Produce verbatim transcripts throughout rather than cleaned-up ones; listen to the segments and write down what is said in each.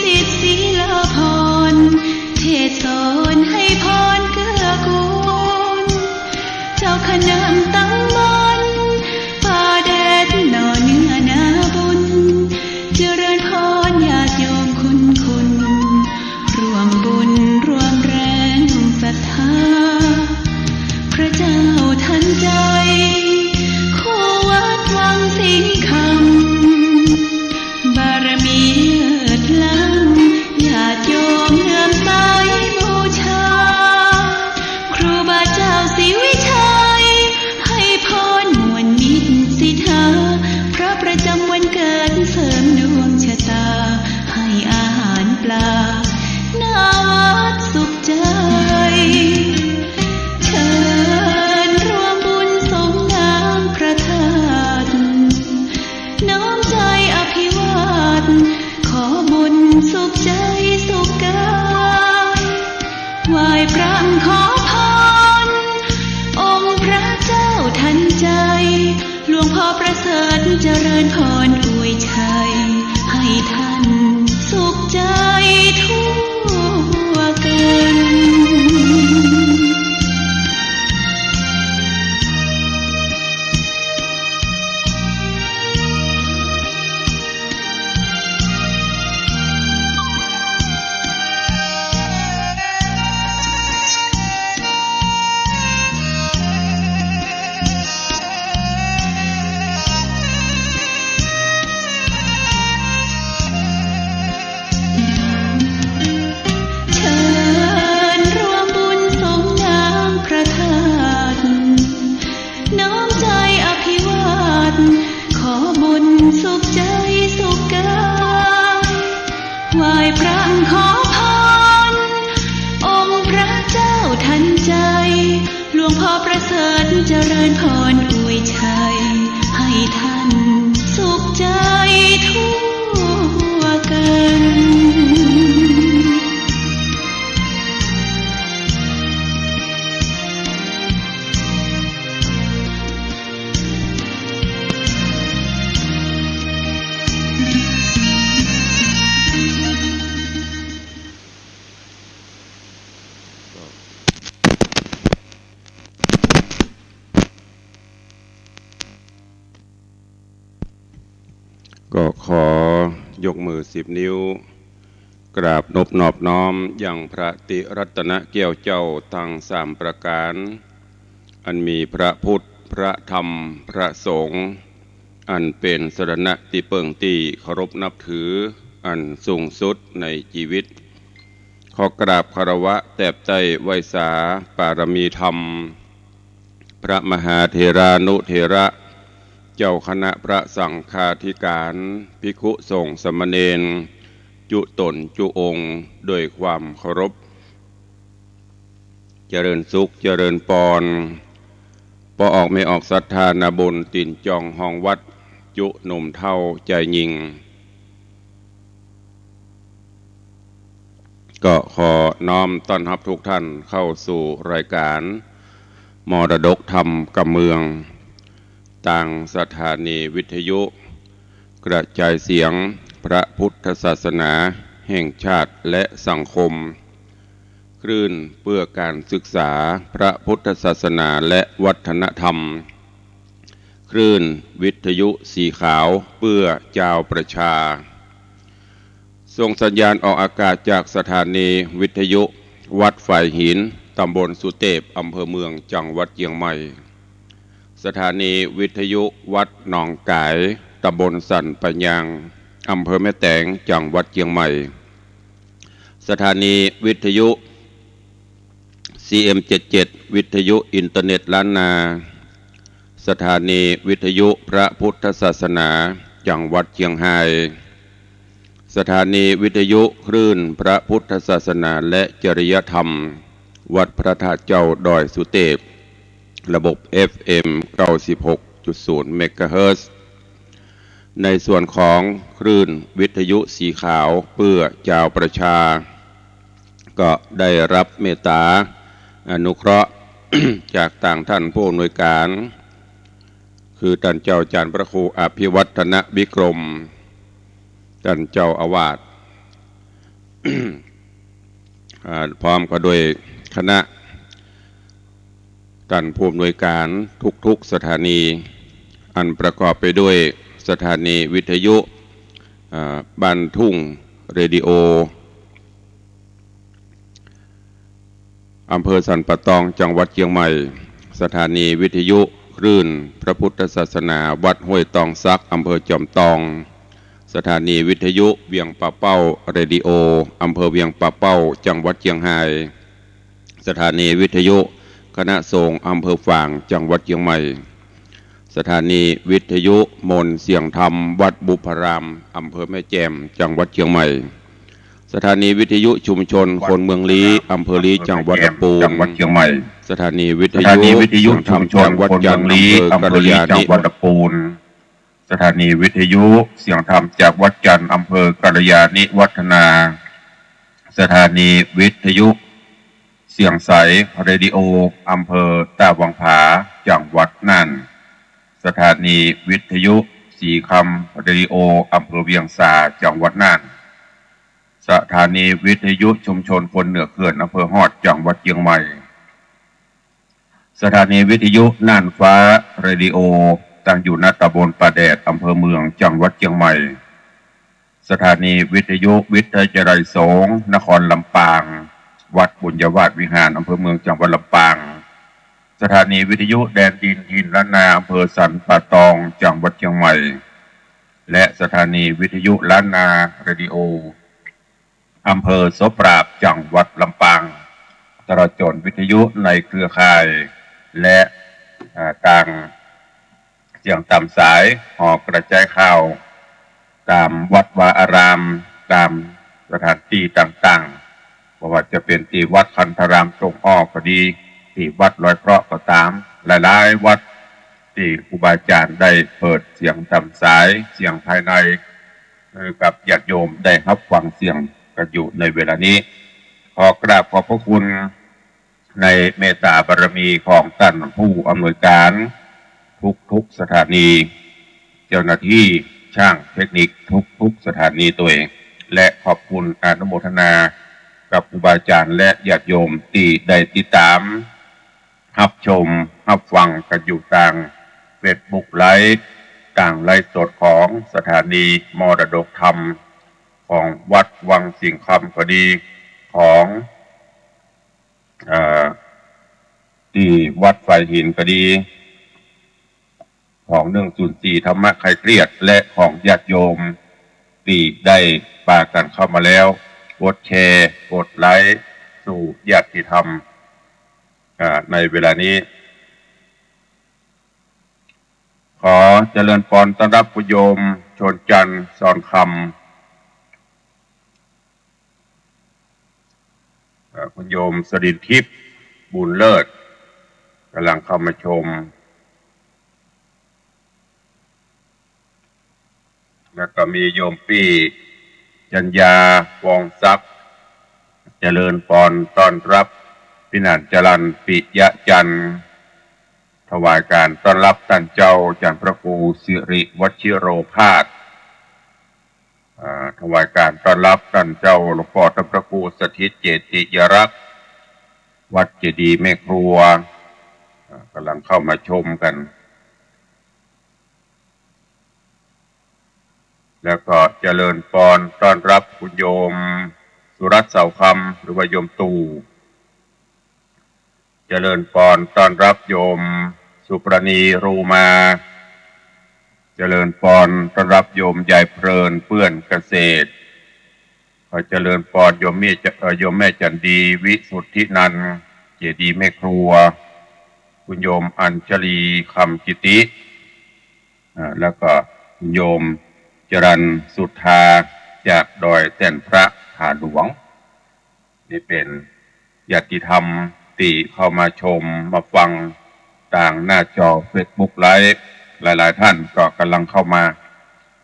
ศิษย์ศิลาภรณ์ เทศน์สอนให้พรเกื้อกูล เจ้าคณะตำบลป่าแดดหน่อเนื้อนาบุญ เจริญพรญาติโยมคุณคุณ ร่วมบุญร่วมแรงศรัทธา พระเจ้าทันใจ คู่วัดวังสิงห์คำ บารมีเลิศล้ำ ญาติโยมเลื่อมใสบูชา ครูบาเจ้าศรีวิชัย ให้พรมวลมิตรสิทธา พระประจำวันเกิดเสริมดวงชะตา ให้อาหารปลา หน้าวัดสุขใจ เชิญร่วมบุญสงน้ำพระธาตุ น้อมใจอภิวาท ขอบุญสุขใจสุขกาย ไหว้พระขอพร องค์พระเจ้าทันใจ หลวงพ่อประเสริฐเจริญพรอวยชัย ให้ท่านสุขใจทั่วกัน เชิญร่วมบุญสงน้ำพระธาตุ น้อมใจอภิวาท ขอบุญสุขใจสุขกาย ไหว้พระขอพร องค์พระเจ้าทันใจ หลวงพ่อประเสริฐเจริญพรอวยชัย ให้ท่านสุขใจทั่วกัน ก็ขอยกมือสิบนิ้ว กราบนบนอบน้อมยังพระติรัตนแก้วเจ้าทั้งสามประก๋าน อันมีพระพุทธ พระธรรม พระสงฆ์ อันเป๋นสรณะตี้เปิ้งตี้เคารพนับถืออันสูงสุดในจีวิต ขอกราบคารวะแตบใต้ไหว้สาปารมีธรรม พระมหาเถรานุเถระ เจ้าคณะพระสังฆาธิการ ภิกขุสงฆ์สามเณร จุ๊ต๋นจุ๊องค์ โดยความเคารพ เจริญสุข เจริญปอน ป้อออกแม่ออกศรัทธานาบุญ ตี๋นจองฮองวัด จุ๊หนุ่มเฒ่าจายญิง ก็ขอน้อมต้อนฮับทุกท่านเข้าสู่รายการมรดกธรรมกำเมือง ตางสถานีวิทยุกระจายเสียงพระพุทธศาสนาแห่งชาติและสังคม คลื่นเพื่อการศึกษาพระพุทธศาสนาและวัฒนธรรม คลื่นวิทยุสีขาวเพื่อจาวประชา ส่งสัญญาณออกอากาศจากสถานีวิทยุวัดฝายหิน ตำบลสุเตพ อำเภอเมือง จังหวัดเจียงใหม่ สถานีวิทยุวัดหนองก๋าย ตำบลสันป่ายาง อำเภอแม่แตง จังหวัดเจียงใหม่ สถานีวิทยุ ซี เอ็ม เจ็ดเจ็ด วิทยุอินเทอร์เน็ตล้านนา สถานีวิทยุพระพุทธศาสนา จังหวัดเจียงฮาย สถานีวิทยุคลื่นพระพุทธศาสนาและจริยธรรม วัดพระธาตุเจ้าดอยสุเตพ ระบบ เอฟ เอ็ม เก้าสิบหกจุดศูนย์ เมกะเฮิรตซ์ ในส่วนของคลื่นวิทยุสีขาวเพื่อจาวประชา ก็ได้รับเมตตาอนุเคราะห์ จากตางท่านผู้อำนวยการ คือต้านเจ้าอาจ๋ารย์พระครูอภิวัฒนวิกรม ต้านเจ้าอาวาส อ่า พร้อมก็ด้วยคณะ ต้านผู้อำนวยก๋านทุกๆ สถานี อันประกอบไปด้วยสถานีวิทยุ อ่า บ้านทุ่งเรดิโอ อำเภอสันป่าตอง จังหวัดเจียงใหม่ สถานีวิทยุคลื่นพระพุทธศาสนาวัดห้วยตองสัก อำเภอจอมตอง สถานีวิทยุเวียงป่าเป้าเรดิโอ อำเภอเวียงป่าเป้า จังหวัดเจียงฮาย สถานีวิทยุคณะสงฆ์อำเภอฝาง จังหวัดเจียงใหม่ สถานีวิทยุมนต์เสียงธรรมวัดบุพพาราม อำเภอแม่แจ่ม จังหวัดเจียงใหม่ สถานีวิทยุชุมชนคนเมืองลี้ อำเภอลี้ จังหวัดลำปูน สถานีวิทยุเสียงธรรมจากวัดจันทร์ อำเภอกัลยาณิวัฒนา สถานีวิทยุเสียงธรรมจากวัดจันทร์ อำเภอกัลยาณิวัฒนา สถานีวิทยุเสียงใสเรดิโอ อำเภอต้าวังผา จังหวัดน่าน สถานีวิทยุสีคำเรดิโอ อำเภอเวียงสา จังหวัดน่าน สถานีวิทยุชุมชนคนเหนือเขื่อน อำเภอฮอด จังหวัดเจียงใหม่ สถานีวิทยุน่านฟ้าเรดิโอ ตั้งอยู่ ณ ตำบลป่าแดด อำเภอเมือง จังหวัดเจียงใหม่ สถานีวิทยุวิทยาลัยสงฆ์นครลำปาง วัดบุญญาวาสวิหาร อำเภอเมือง จังหวัดลำปาง สถานีวิทยุแดนดินถิ่นล้านนา อำเภอสันป่าตอง จังหวัดเจียงใหม่ และสถานีวิทยุล้านนาเรดิโอ อำเภอโสปราบ จังหวัดลำปาง ตลอดจ๋นวิทยุในเครือข่าย และ อ่า ตางเสียงต๋ามสาย หอกระจายข่าว ต๋ามวัดวาอาราม ต๋ามสถานตี้ต่างๆ บ่ว่าจะเป๋นตี้วัดคันธารามตรงอ้อก็ดี ตี้วัดลอยเคราะห์ก็ต๋าม หลายๆ วัดตี้ครูบาอาจ๋ารย์ได้เปิดเสียงต๋ามสาย เสียงภายใน หื้อกับญาติโยมได้ฮับฟังเสียงกั๋นอยู่ในเวลานี้ ขอกราบขอบพระคุณในเมตตาบารมีของต้านผู้อำนวยก๋านทุกๆ สถานี เจ้าหน้าตี้ช่างเทคนิคทุกๆ สถานีตวย และขอบคุณอนุโมทนากับครูบาอาจ๋ารย์และญาติโยมตี้ได้ติดต๋าม ฮับชม ฮับฟังกั๋นอยู่ตางเฟซบุ๊กไลฟ์ ตางไลฟ์สดของสถานีมรดกธรรม ของวัดวังสิงห์คำก็ดี ของ เอ่อ ตี้วัดฝายหินก็ดี ของหนึ่งศูนย์สี่ธรรมะคลายเครียด และของญาติโยมตี้ได้ปากั๋นเข้ามาแล้ว กดแชร์ กดไลค์ สู่ญาติธรรม อ่า ในเวลานี้ ขอเจริญปอนต้อนฮับคุณโยม ชนจันทร์ ซอนคำ เอ่อ คุณโยม สรินทิพย์ บุญเลิศ ก่ำลังเข้ามาชม แล้วก็มีโยมปี้ จัญญา วองทรัพย์ เจริญปอนต้อนฮับ ปี้หนานจรัญ ปิยะจันทร์ ถวายก๋านต้อนฮับต้านเจ้า อาจ๋ารย์พระครูสิริวชิโรภาส อ่า ถวายก๋านต้อนฮับต้านเจ้าหลวงป้อต้านพระครูสถิตเจติยรักษ์ วัดเจดีย์แม่ครัว อ่า ก่ำลังเข้ามาชมกั๋น แล้วก็เจริญปอนต้อนฮับคุณโยม สุรัตน์ เสาคำ หรือว่าโยมตู่ เจริญปอนต้อนฮับโยม สุปราณี รูมา เจริญปอนต้อนฮับโยมยายเพลิน เปื้อนเกษตร ขอเจริญปอนโยมแม่จะ เอ่อ โยมแม่จันดี วิสุทธินันท์ เจดีย์แม่ครัว คุณโยมอัญชลี คำกิติ อ่า แล้วก็คุณโยมจรัญสุธา จากดอยแต้นพระ ผาหลวง นี่เป๋นญาติธรรมตี้เข้ามาชมมาฟังตางหน้าจอเฟซบุ๊กไลฟ์ หลายๆ ต้านก็ก่ำลังเข้ามา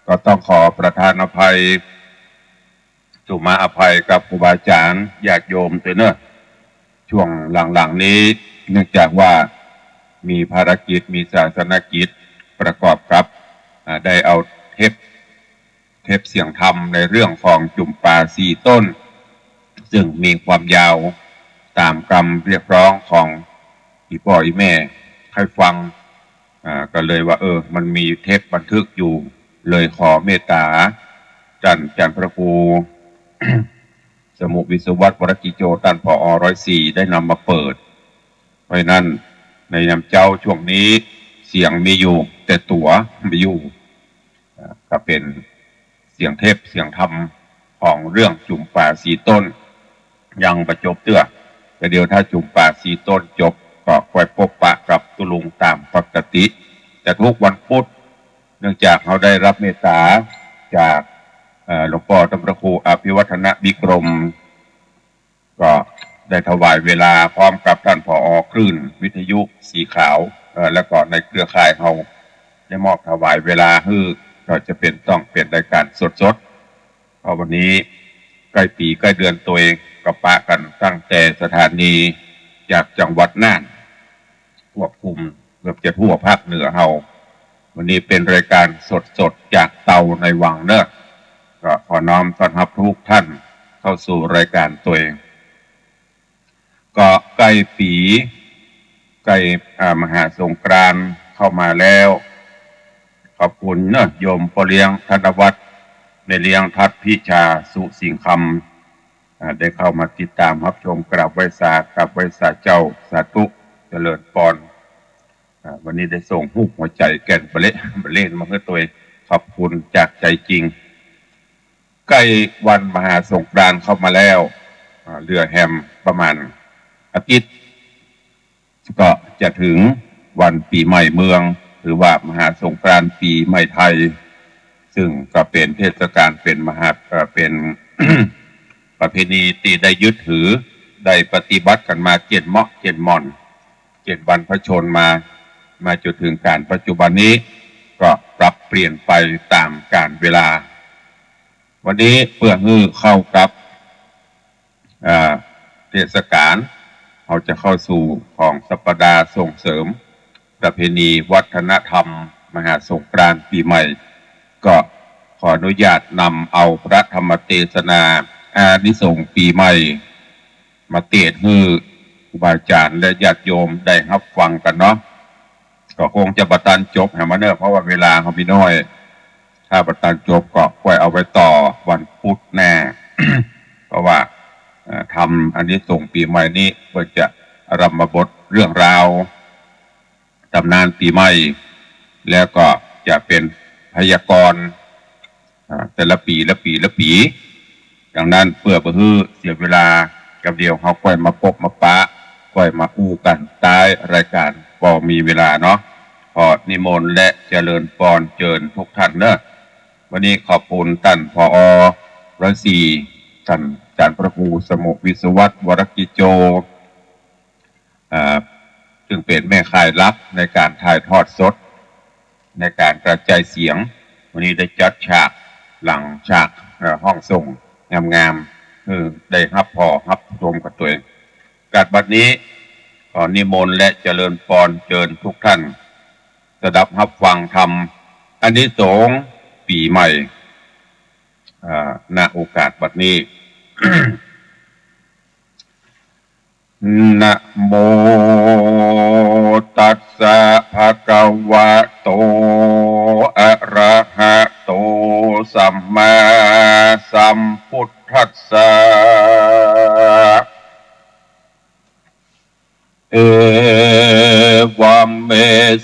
ก็ต้องขอประทานอภัย สุมาอภัยกับครูบาอาจ๋ารย์ญาติโยมตวยเนาะ ช่วงหลังๆ นี้ เนื่องจากว่ามีภารกิจ มีศาสนกิจประกอบกับ อ่า ได้เอาเทป เทปเสียงธรรมในเรื่องของจุ่มปลาสี่ต้น ซึ่งมีความยาวต๋ามกำเรียกร้องของอี่ป้ออี่แม่ใค่ฟัง อ่า ก็เลยว่า เออ มันมีเทปบันทึกอยู่ เลยขอเมตต๋าต้านอาจ๋ารย์พระครู สมุห์ วิศวัฒน์ วรกิจโจ ต้าน ผอ ร้อยสี่ ได้นำมาเปิด เพราะฉะนั้นในยามเจ๊าช่วงนี้เสียงมีอยู่ แต่ตั๋วบ่อยู่ อ่า ก็เป๋นเสียงเทปเสียงธรรมของเรื่องจุ่มป๋าสี่ต้น ยังบ่จบเตื้อ แต่เดี๋ยวถ้าจุ่มป๋าสี่ต้นจบ ก็ค่อยปบปะกับตุ๊ลุงต๋ามปกติ แต่ทุกวันพุธ เนื่องจากเฮาได้ฮับเมตต๋าจาก เอ่อ หลวงป้อต้านพระครูอภิวัฒนวิกรม ก็ได้ถวายเวลาพร้อมกับต้าน ผอ คลื่นวิทยุสีขาว เอ่อ แล้วก็ในเครือข่ายเฮาได้มอบถวายเวลาหื้อ ก็จะเป๋นต้องเป๋นรายก๋านสดๆ เพราะวันนี้ใก้ปี๋ใก้เดือนตวย ก็ปะกั๋นตั้งแต่สถานีจากจังหวัดน่าน ควบคุมเกือบจะทั่วภาคเหนือเฮา วันนี้เป๋นรายก๋านสดๆ จากเตาในวังเนาะ ก็ขอน้อมต้อนฮับทุกท่านเข้าสู่รายก๋านตวย ก็ใก้ปี๋ ใก้ อ่า มหาสงกรานต์เข้ามาแล้ว ขอบคุณเนาะ โยมป้อเลี้ยงธนวัฒน์ แม่เลี้ยงทัดพิชา สุสิงห์คำ อ่า ได้เข้ามาติดต๋ามฮับชม กราบไหว้สา กราบไหว้สาเจ้า สาธุ เจริญปอน อ่า วันนี้ได้ส่งฮูปหัวใจ๋แก่นบาเล่ บาเล่มาหื้อตวย ขอบคุณจากใจ๋จริง ใก้วันมหาสงกรานต์เข้ามาแล้ว อ่า เหลือแหมประมาณอาทิตย์ ก็จะเถิงวันปี๋ใหม่เมือง หรือว่ามหาสงกรานต์ปี๋ใหม่ไทย ซึ่งก็เป๋นเทศกาล เป๋นมหา เอ่อ เป๋น ประเพณีตี้ได้ยึดถือ ได้ปฏิบัติกั๋นมาเจ็ดเมาะเจ็ดหม่อน เจ็ดบรรพชนมา มาจ๋นเถิงก๋าลปัจจุบันนี้ ก็ปรับเปลี่ยนไปต๋ามก๋าลเวลา วันนี้เปื้อหื้อเข้ากับ อ่า เทศกาล เฮาจะเข้าสู่ของสัปดาห์ส่งเสริมประเพณีวัฒนธรรมมหาสงกรานต์ปี๋ใหม่ ก็ขออนุญาตนำเอาพระธรรมเตสนาอานิสงส์ปี๋ใหม่ มาเตสน์หื้อครูบาอาจ๋ารย์และญาติโยมได้ฮับฟังกั๋นเนาะ ก็คงจะบ่ตันจบแหมเนาะ เพราะว่าเวลาเฮามีน้อย ถ้าบ่ตันจบก็ค่อยเอาไว้ต่อวันพุธหน้า เพราะว่า เอ่อ ธรรมอานิสงส์ปี๋ใหม่นี้เปิ้นจะอารมมบทเรื่องราว ต๋ำนานปี๋ใหม่ แล้วก็จะเป๋นพยากรณ์ อ่า แต่ละปี๋ละปี๋ละปี๋ ดังนั้นเปื้อบ่หื้อเสียเวลา กำเดียวเฮาค่อยมาปบมาปะ ค่อยมาอู้กั๋นใต้รายก๋าน ปอมีเวลาเนาะ ขอนิมนต์และเจริญปอนเจิญทุกท่านเนาะ วันนี้ขอบคุณต้าน ผอ ร้อยสี่ ต้านอาจ๋ารย์พระครูสมุห์ วิศวัฒน์ วรกิจโจ อ่า ซึ่งเป๋นแม่ข่ายหลักในก๋านถ่ายทอดสด ในก๋านกระจายเสียง วันนี้ได้จัดฉากหลังฉาก เอ่อ ห้องส่งงามๆ หื้อได้ฮับผ่อฮับชมกั๋นตวย กั๋นบัดนี้ ขอนิมนต์และเจริญปอนเจิญทุกท่าน สดับฮับฟังธรรมอานิสงส์ปี๋ใหม่ อ่า ณ โอกาสบัดนี้ นะโม ตัสสะ ภะคะวะโต อะระหะโต สัมมาสัมพุทธัสสะ เอวัมเม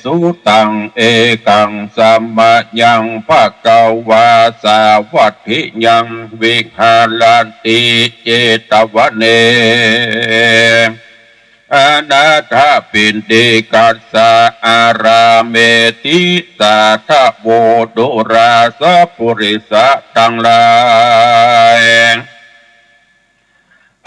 สุตัง เอกัง สะมะยัง ภะคะวา สาวัตถิยัง วิหะระติ เจตวะเน อะนาถะปิณฑิกัสสะ อารามเมติ สาธะโว ดูราสะปุริสะตังหลาย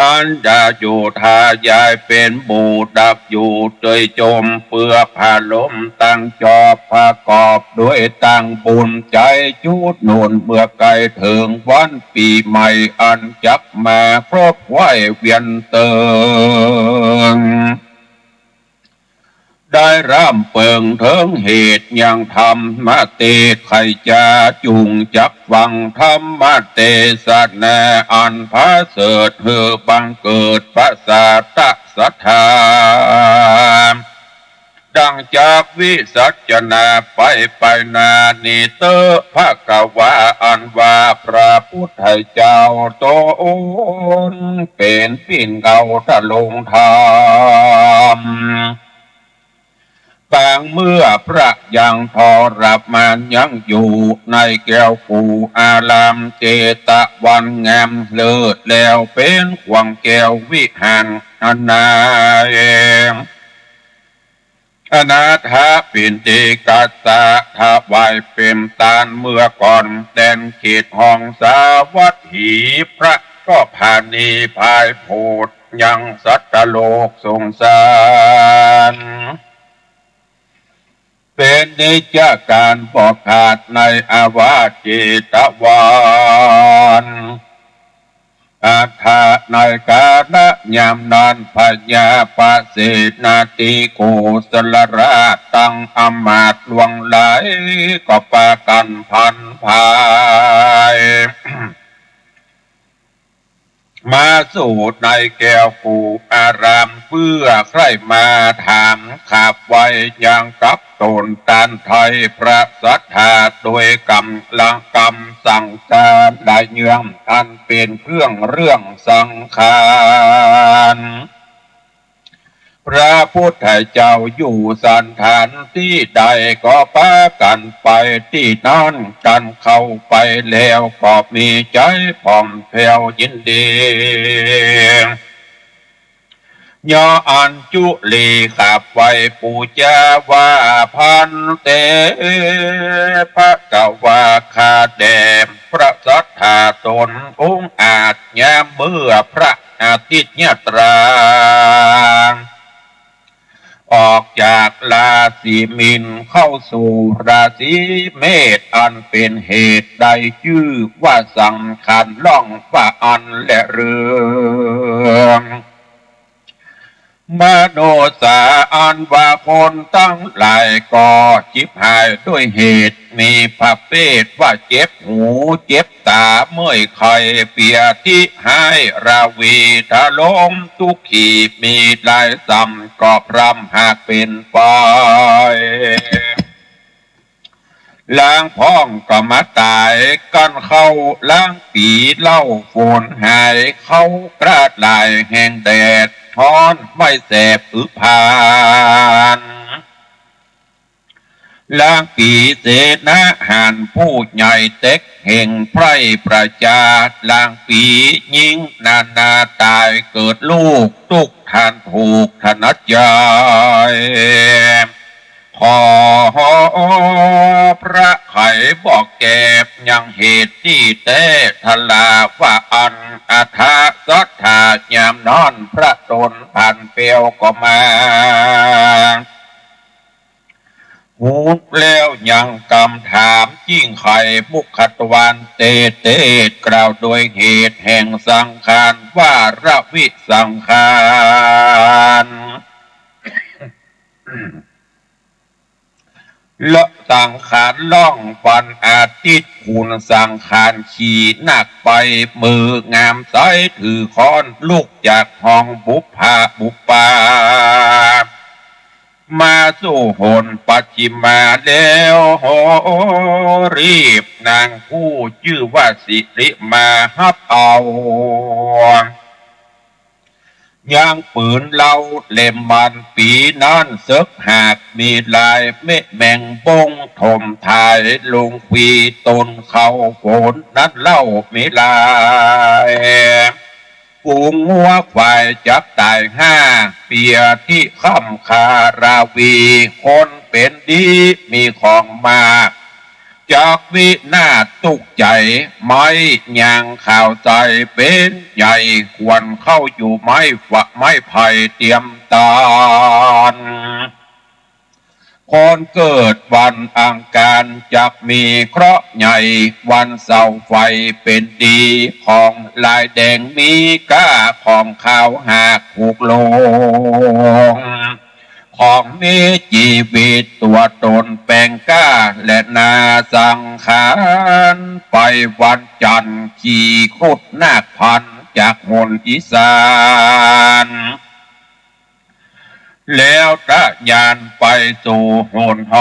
อันจะอยู่ถ้ายายเป๋นหมู่ดักอยู่เจยจม เปื้อผาลมตั้งจอบ ประกอบด้วยตั้งบุญใจ๋จุดหนุน เมื่อใก้เถิงวันปี๋ใหม่อันจักมาครบไหว้เวียนเติง ได้ร่ำเปิงเถิงเหตุยังธรรมเตสน์ ใค่จะจุ่งจักฟังธรรมเตสนาอันประเสริฐ หื้อบังเกิดประสาทศรัทธา ดังจักวิสัชนาไปไปนานี้เต๊อะ ภควา อันว่าพระพุทธเจ้าต๋นเป๋นปิ้นเกล้าทรงธรรม ปางเมื่อพระยังทรมานยังอยู่ในแก้วกู่อารามเจตวันงามเลิศ แล้วเป๋นขว้างแก้ววิหารอันนา อนาถปิณฑิกะสะถวายเป๋นตานเมื่อก่อน แดนเขตห้องสาวัตถี พระก็ผาณีพายโผดยังสัตว์โลกสงสาร เป๋นนิจการบ่ขาดในอาวาสเจตวัน อัฏฐะในกาละยามนั้น พญาปเสนทิโกศลราชตังอำมาตย์หลวงหลาย ก็ปากั๋นผันผาย มาสู่ในแก้วกู่อาราม เปื้อใคร่มาถามขับไหว้ยังกับต๋น ต้านไท้พระศรัทธา โดยก๋ำลังกำสังฆาละเยื่อง อันเป๋นเครื่องเรื่องสังฆาร พระพุทธเจ้าอยู่สถานตี้ใด ก็ปากั๋นไปตี้นั้น กั๋นเข้าไปแล้วก็มีใจ๋ผ่องแผ้วยินดี ย่ออัญจุลีขับไหว้ปู๋จาว่า ภันเต ภควา ข้าแต่พระศรัทธาต๋นองอาจ ยามเมื่อพระอาทิตยาตรา ออกจากราศีมีนเข้าสู่ราศีเมษ อันเป๋นเหตุได้จื้อว่าสังขารล่อง ว่าอั้นแลเรือง มนุษย์สา อันว่าคนตังหลายก็ฉิบหายด้วยเหตุ มีประเภทว่าเจ็บหู เจ็บต๋า เมื่อยไข้ เปียธิหาย ราวี ทะลง ตุ๊กขี มีหลายซ้ำ ก็พร่ำหากเป๋นไป ลางพ่องก็มาต๋ายกั๋นเข้า ลางปี๋เล่าฝนหาย เข้ากระดายแห่งแดดฮ้อน ไหม้แสบอึพาน ลางปี๋เสนาหารผู้ใหญ่เต็กเห็งไพร่ประจา ลางปี๋ยิงนานาต๋าย เกิดลูกตุ๊กข์ทานถูกถนัดใหญ่ ขอพระไขบอกแก้ยังเหตุตี้แต๊ ทราว่าอั้น อัฏฐะศรัทธายามนั้น พระต๋นผันแผ้วก็มา ฮู้แล้วยังกำถามยิ่งใค่ มุขทวารเตเต กล่าวโดยเหตุแห่งสังขาร วาระวิสังขาร ละสังขารล่องวันอาทิตย์ คุณสังขารขี่นักไป มืองามใสถือค้อน ลุกจากห้องบุปผาบุปปา มาสู่หนปัจฉิมาแล้ว โห รีบนางผู้จื้อว่าสิริมาฮับเอา ยังปืนเล่าเล่มมัน ปี๋นั้นเสิกหากมีลาย เมฆแมงบงถมถ่าย ลงควีตนเข้าฝนนั้นเล่ามีลาย ฝูงงัวควายจักต๋ายห้า เปียธิค่ำคา ราวี คนเป๋นดีมีของมาก จักวินาศตุ๊กข์ใจ๋ ไม้ยางขาวใสเป๋นใหญ่ ควรเข้าอยู่ไม้ฝะไม้ไผ่เตรียมตาน คนเกิดวันอังคารจักมีเคราะห์ใหญ่ วันเสาร์ไฟเป๋นดี ของลายแดงมีก้า ของขาวหากถูกลง ของมีจีวิตตั๋วต๋นแป๋งกล้า และนาสังขาร ไปวันจันทร์ขี่ครุฑนาคพันธุ์จากหนอีสาน แล้วทะยานไปสู่หนห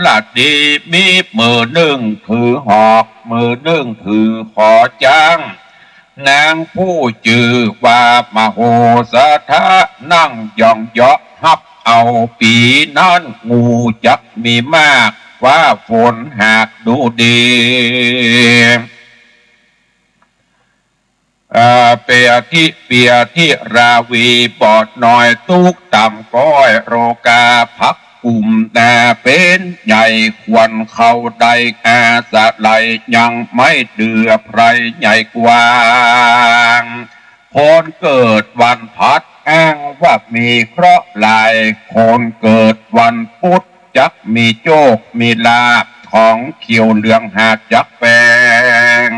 รดี มีมื้อนึ่งถือหอก มื้อนึ่งถือขอจ๊าง นางผู้จื้อว่ามโหสถะ นั่งย่องเยาะฮับเอา ปี๋นั้นงูจักมีมาก ฟ้าฝนหากดูดี อ่า เปียธิ เปียธิราวี บอดน้อยตุ๊กต่ำก้อย โรคาภักกุมหนาเป๋นใหญ่ ควรเข้าได้อาศัย ยังไม่เดือไพร่ใหญ่กว้าง คนเกิดวันพัดอ้างว่ามีเคราะห์หลาย คนเกิดวันปุธจักมีโจคมีลาภ ของเขียวเหลืองหากจักแป๋ง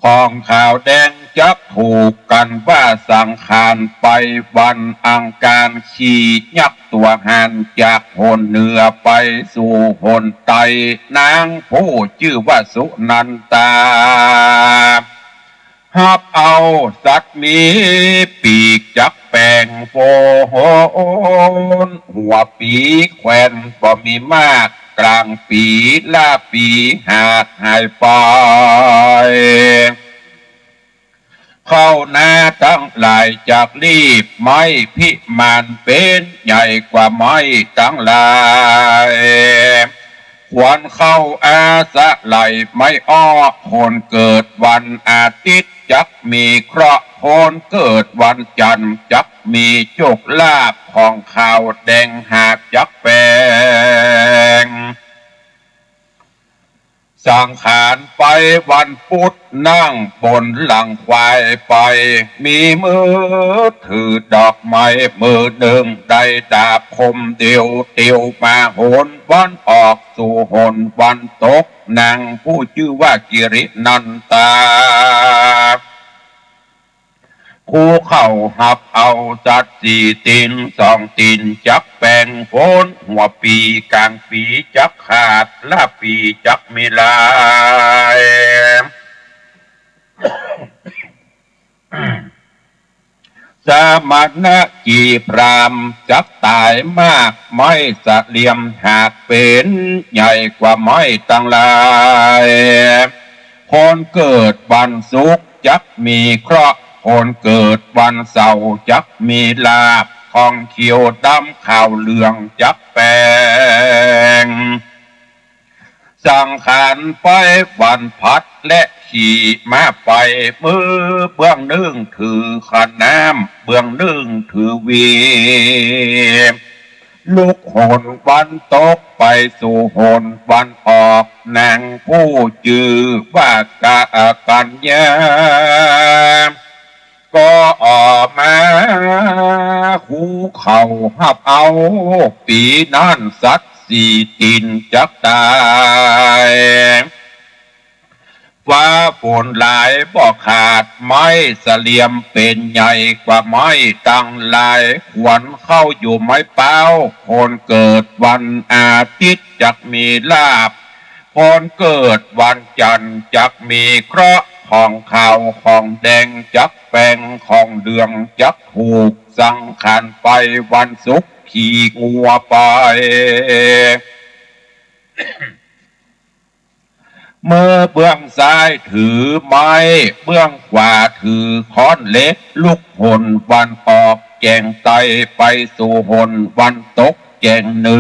ของขาวแดงจักถูก กันว่าสังขารไปวันอังคาร ขี่ยักษ์ตั๋วหานจากหนเหนือไปสู่หนใต้ นางผู้จื้อว่าสุนันทา ฮับเอาสัตว์มีปีกจักแป๋งฝน หัวปี๋แควนบ่มีมาก กลางปี๋ล้าปี๋หากหายไป เข้านาตังหลายจักลีบ ไม้พิมานเป๋นใหญ่กว่าไม้ตังหลาย ควรเข้าอาศัย ไม้อ้อ คนเกิดวันอาทิตย์จักมีเคราะห์ คนเกิดวันจันทร์จักมีโจคลาภ ของขาวแดงหากจักแป๋ง สังขารไปวันปุธนั่งบนหลังควายไป มีมือถือดอกไม้มือนึ่ง ได้ดาบคมเดียวเตียวมาหนวันออกสู่หนวันตก นางผู้จื้อว่ากิรินันทา ผู้เข้าฮับเอาสัตว์สี่ตี๋นสองตี๋นจักแป๋งฝน หัวปี๋ก๋างปี๋จักขาด ล้าปี๋จักมีหลาย สมณะจีพราหมณ์จักต๋ายมาก ไม้เสลี่ยมหากเป๋นใหญ่กว่าไม้ตังหลาย คนเกิดวันศุกร์จักมีเคราะห์ คนเกิดวันเสาร์จักมีลาภ ของเขียวดำขาวเหลืองจักแป๋ง สังขารไปวันพัดและขี่ม้าไป มือเบื้องนึ่งถือขันน้ำ เบื้องนึ่งถือหวี ลุกหนวันตกไปสู่หนวันออก นางผู้จื้อว่ากัญญา ก็ออกมาคูเข้าฮับเอา ปี๋นั้นสัตว์สี่ตี๋นจักต๋าย ฟ้าฝนหลายบ่ขาด ไม้เสลี่ยมเป๋นใหญ่กว่าไม้ตังหลาย ควรเข้าอยู่ไม้เป๊า คนเกิดวันอาทิตย์จักมีลาภ คนเกิดวันจันทร์จักมีเคราะห์ ของขาวของแดงจักแป๋ง ของเหลืองจักถูก สังขารไปวันศุกร์ขี่งัวไป มือเบื้องซ้ายถือไม้ เบื้องขวาถือค้อนเหล็ก ลุกหนวันออกแก่งใต้ ไปสู่หนวันตกแก่งเหนื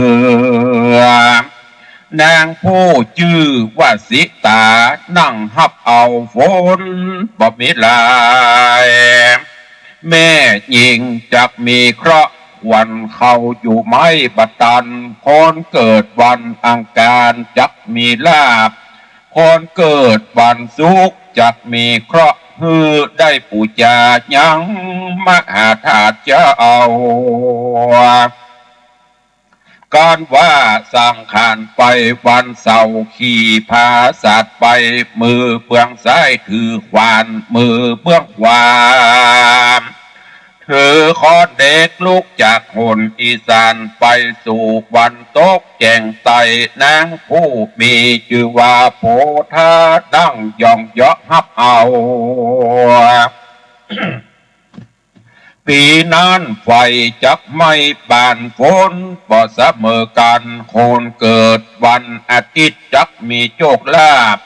อ นางผู้จื้อว่าสิตา นั่งฮับเอาฝนบ่มีหลาย แม่ญิงจักมีเคราะห์ ควรเข้าอยู่ไม้บ่ตัน คนเกิดวันอังคารจักมีลาภ คนเกิดวันศุกร์จักมีเคราะห์ หื้อได้ปู๋จายังมหาธาตุเจ้า กันว่าสังขารไปวันเสาร์ขี่พาสัตว์ไป มือเบื้องซ้ายถือขวาน มือเบื้องขวา คือข้อนเด็กลุกจากหนอีสานไปสู่วันตกแจ้งใต้ นางผู้มีจื้อว่าโพธานั่งย่องเยาะฮับเอา ปี๋นั้นไฟจักไหม้บ้านฝนบ่เสมอกั๋น คนเกิดวันอาทิตย์จักมีโชคลาภ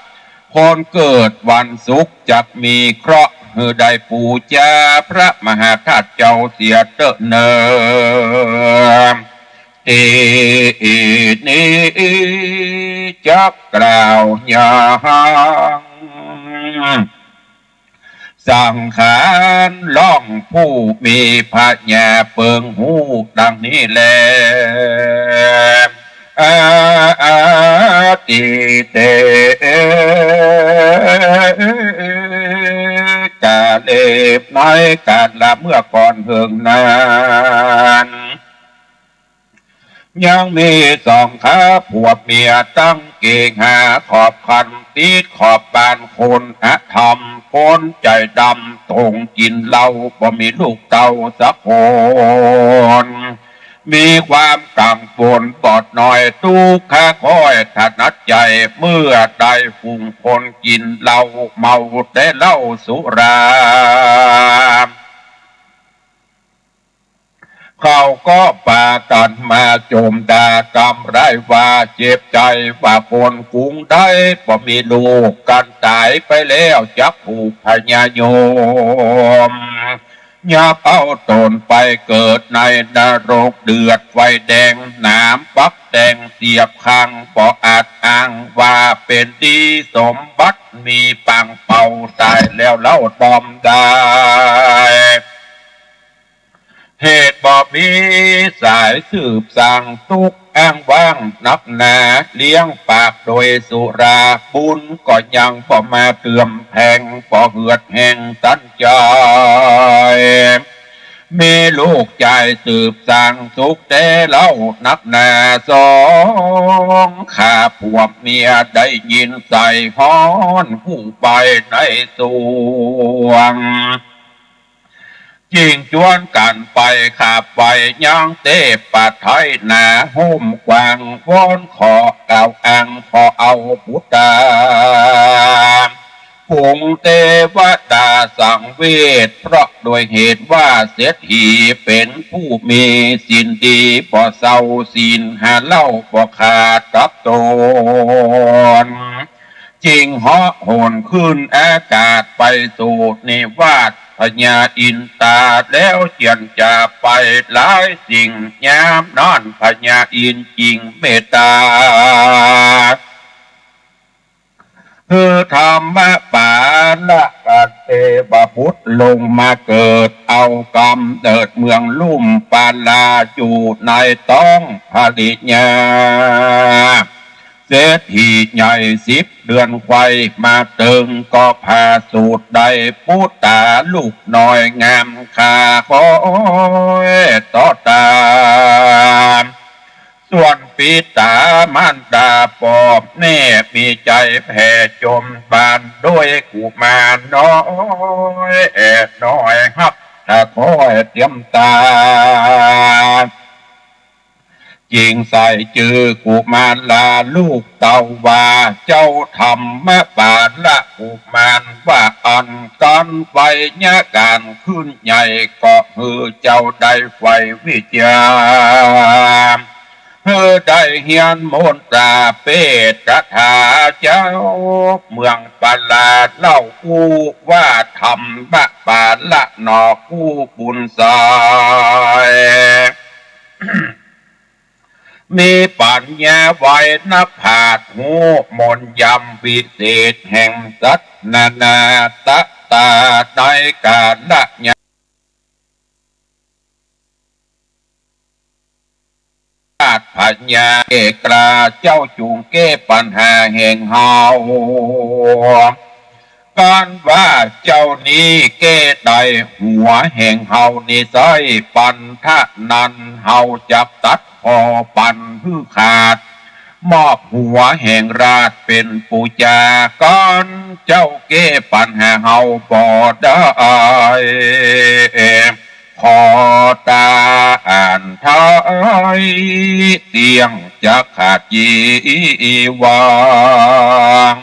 คนเกิดวันศุกร์จักมีเคราะห์ หื้อได้ปู๋จาพระมหาธาตุเจ้าเสียเต๊อะเน่อ ตี้นี้จักกล่าวยัง สังขารร้องผู้มีปัญญาเปิงฮู้ดังนี้แล อาทิเต กาเล ในกาลเมื่อก่อนเหิงนาน ยังมีสองข้าผัวเมียตั้งเก๋งหาขอบคัน ติดขอบบ้านคนอธรรม คนใจ๋ดำตรงกิ๋นเหล้า บ่มีลูกเต้าสักคน มีความกังวลบ่น้อย ตุ๊กข์ค่อยถนัดใจ๋ เมื่อได้ฝูงคนกิ๋นเหล้า เมาแต่เหล้าสุรา เขาก็ปากั๋นมาโจมด่า กำร้ายว่าเจ็บใจ๋ ว่าคนกุงใดบ่มีลูกกั๋น ต๋ายไปแล้วจักผูกพญายม ยับเอาต๋นไปเกิดในนรกเดือดไฟแดง หนามปักแตงเสียบคาง บ่อาจอ้างว่าเป๋นดี สมบัติมีปังเป่า ต๋ายแล้วเล่าต๋อมได้ เหตุบ่มีสายสืบสร้าง ตุ๊กข์อ้างว้างนักหนา เลี้ยงปากโดยสุรา บุญก็ยังบ่มาเติมแผง บ่เหือดแห้งตันใจ๋ มีลูกใจ๋สืบสร้างสุขแต๊เล่านักหนา สองข้าผัวเมียได้ยินใส่ฮ้อนหูไปในสวง จึงจวนกั๋นไปขับไปยังเตปะไทนา โฮมกว้างวอนขอกล่าวอ้างขอเอาปุตตา ฝูงเตวดาสังเวช เพราะโดยเหตุว่าเศรษฐีเป๋นผู้มีศีลดี บ่เศร้าศีลหาเหล้า บ่ขาดกับต๋น จึงเหาะโหนขึ้นอากาศไปสู่นิวาสพญาอินตา แล้วเจียรจาไปหลายสิ่ง ยามนั้นพญาอินทร์จึงเมตตา หื้อธรรมปาละกะเตวบุตรลงมาเกิด เอาก๋ำเนิดเมืองลุ่มปาลา อยู่ในต๊องภริยา เศรษฐีใหญ่สิบเดือนไขว่มาเติง ก็ผ่าสูติได้ปุตตาลูกน้อยงาม ข้าขอต้อตา ส่วนปิตามารดาป้อแม่ มีใจ๋แผ่จมบาน โดยกุมารน้อยแอ่น้อยฮัก ถ้าคอยเตรียมตา จึงใส่จื้อกุมารลาลูกเต้าว่า เจ้าธรรมปาละกุมาร ว่าอั้น กั๋นไวยาการขึ้นใหญ่ ก็หื้อเจ้าได้ใฝ่วิชา หื้อได้เฮียนมนตราเปตถา เจ้าเมืองปาลาเล่าอู้ว่า ธรรมปาละหนอผู้บุญสาย มีปัญญาไวนักปราชญ์ ฮู้มนต์ยำวิเศษแห่งสัตว์นานา ตะตาในกาละยาม ราชพญาเอกราช เจ้าจุ่งแก้ปัญหาแห่งเฮา กั๋นว่าเจ้านี้แก้ได้ หัวแห่งเฮานี้ไส้ปันทะนั้น เฮาจักตัดข้อปันหื้อขาด มอบหัวแห่งราชเป๋นปู๋จา กั๋นเจ้าแก้ปัญหาเฮาบ่ได้ ขอต้านไถ่ เสี้ยงจักขาดจีวัง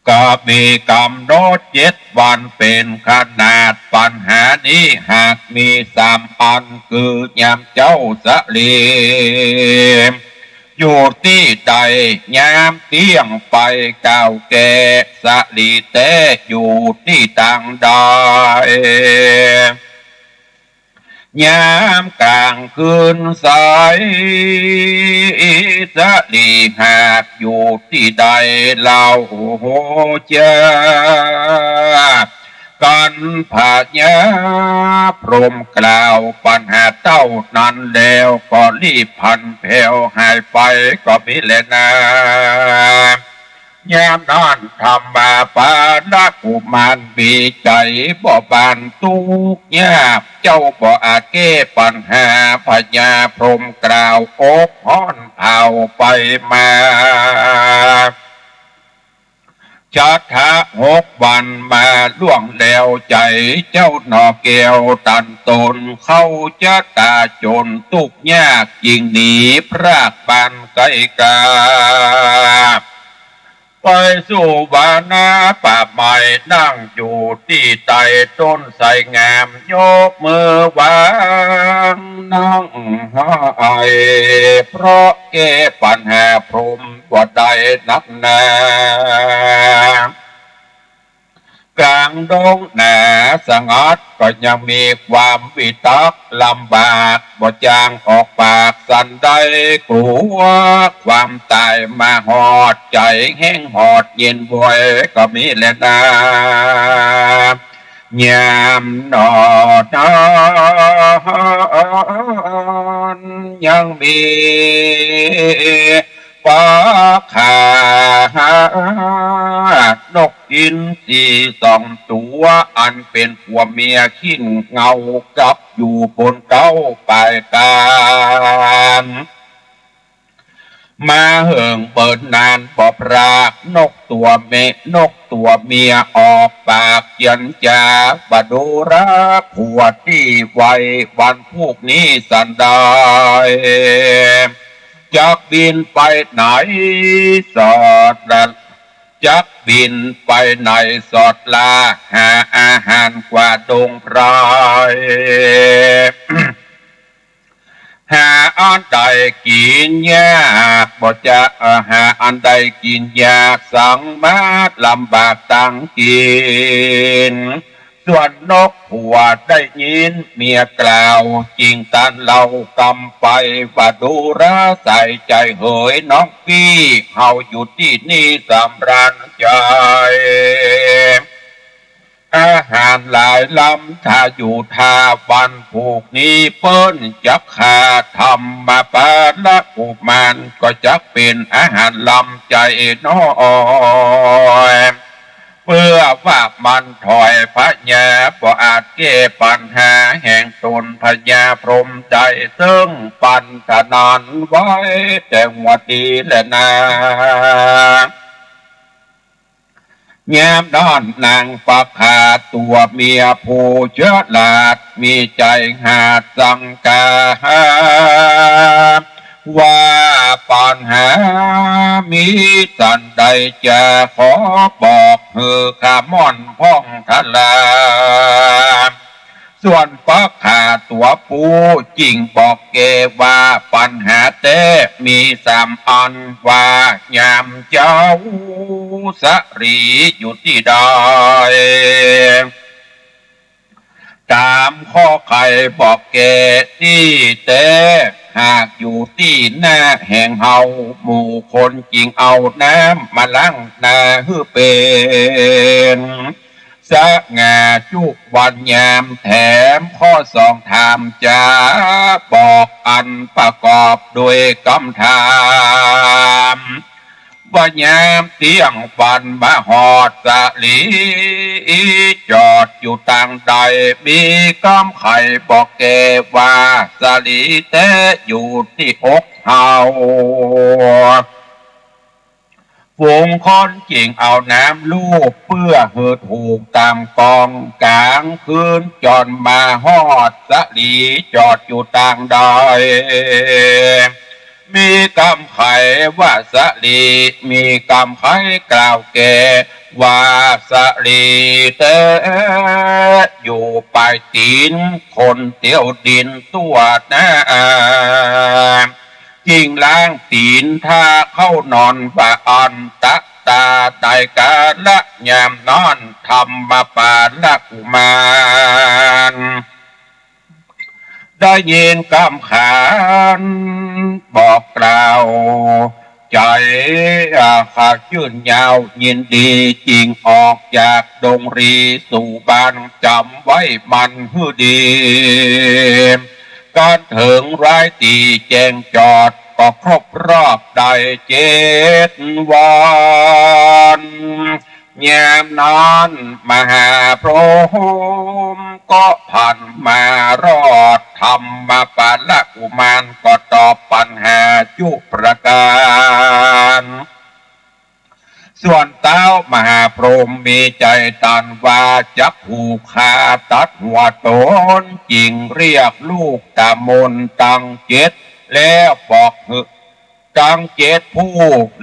ก็มีก๋ำหนดเจ็ดวันเป๋นขนาด ปัญหานี้หากมีสามอัน คือยามเจ๊าสะหลีอยู่ตี้ใด ยามเตี้ยงไปก่าวแก่ สะหลีแต๊อยู่ตี้ตางใด ยามก๋างคืนสาย สะหลีหากอยู่ตี้ใดเล่า กั๋นพญาพรหมกล่าวปัญหาเต้านั้นแล้ว ก็รีบพลันแผวหายไปก็มีแลนา ยามนั้นธรรมาปาลกุมารมีใจ๋บ่บานตุ๊กข์ยาก เจ้าบ่อาจแก้ปัญหา พญาพรหมกล่าวอบฮ้อนเผาไปมา ชาตะหกวันมาล่วงแล้ว ใจ๋เจ้าหน่อแก้วตันตน เข้าชะตาจนตุ๊กข์ยากยิ่งหนีพรากบ้านไกลกา ไปสู่วนาป่าไม้ นั่งอยู่ตี้ใต้ต้นไทรงาม ยกมือวางนั่งไห้ เพราะแก้ปัญหาพรหมบ่ได้นักหนา ก๋างดงหนาสงัดก็ยังมีความวิตกลำบาก บ่จางออกปากสันใด กั๋วความต๋ายมาฮอด ใจ๋แห้งหอดเย็นบวยก็มีแลนา ยามนอนยังมี ปาขานกอินทรีสองตั๋ว อันเป๋นผัวเมียขิ้นเหง้ากับอยู่บนเก๊าปายก๋าง มาเหิงเปิ้นนานบ่ปราก นกตั๋วเมย นกตั๋วเมียออกปากเจียรจา บ่ดูราผัวตี้ไว วันพูกนี้สันใด จักบินไปไหนสอดละ จักบินไปไหนสอดละ หาอาหารกว่าดงไพร หาอันใดกิ๋นยาก บ่จะ เอ่อ หาอันใดกิ๋นยาก สังมาลำบากตังกิ๋น ส่วนนกผัวได้ยินเมียกล่าว จึงตันเล่ากำไปว่า ดูราใส่ใจ๋เหยน้องปี้ เฮาอยู่ตี้นี่สำราญใจ๋ อาหารหลายลำ ถ้าอยู่ถ้าวันพูกนี้เปิ้นจักฆ่า ธรรมาปาลกุมารก็จักเป๋นอาหารลำใจ๋น้อย เปื้อว่ามันถอย พญาบ่อาจแก้ปัญหาแห่งตน พญาพรหมได้เซิ่งปันถนนไว้แต่หัวตี้แลนา ยามนั้นนางปาขาวตั๋วเมียผู้ฉลาด มีใจ๋หาดสังกา ว่าปัญหามีสันใด จะขอบอกหื้อข้าม่อนพ่องทรา ส่วนปาขาวตั๋วผู้จึงบอกแก่ว่า ปัญหาแต๊มีสามอัน ว่ายามเจ๊าสะหลีอยู่ตี้ใด ต๋ามข้อใค่บอกแก่ตี้แต๊ หากอยู่ตี้หน้าแห่งเฮา หมู่คนจึงเอาน้ำมาล้างหน้าหื้อเป๋น สง่าจุวันยาม แถมข้อสองถามจะบอกอันประกอบด้วยกำถาม ว่ายามเตี้ยงวันมาฮอดสะหลี จอดอยู่ตางใด มีกำใค่บอกแก่ว่า สะหลีแต๊อยู่ตี้อกเฮา ฝูงคนจึงเอาน้ำลูบเปื้อหื้อถูกต๋ามกอง ก๋างคืนจ๋อนมาฮอดสาลี จอดอยู่ตางใด มีกำไขว่าสาลี มีกำไขกล่าวแก่ ว่าสาลีแต๊ อยู่ป๋ายตี๋นคนเตียวดินตั้วหน้า จึงล้างตี๋นถ้าเข้านอน ว่าอันตะตา ในกาละยามนั้น ธรรมปาลกุมาร ได้ยินกำขานบอกกล่าว ใจ๋ อ่า ขาวจื้นยาวยินดี จึงออกจากดงรีสู่บ้าน จ๋ำไว้มันหื้อดี กั๋นเถิงรายตี้แจ้งจอด ก็ครบรอบได้เจ็ดวัน ยามนั้นมหาพรหมก็ผ่านมารอด ธรรมปาลกุมารก็ตอบปั๋ญหาจุประก๋าน ส่วนเต๊ามหาพรหมมีใจ๋ตันว่า จักผูกคาตัดหัวต๋น จึงเรียกลูกต๋ามนตังเจ็ด แล้วบอกหื้อ ตังเจ็ดผู้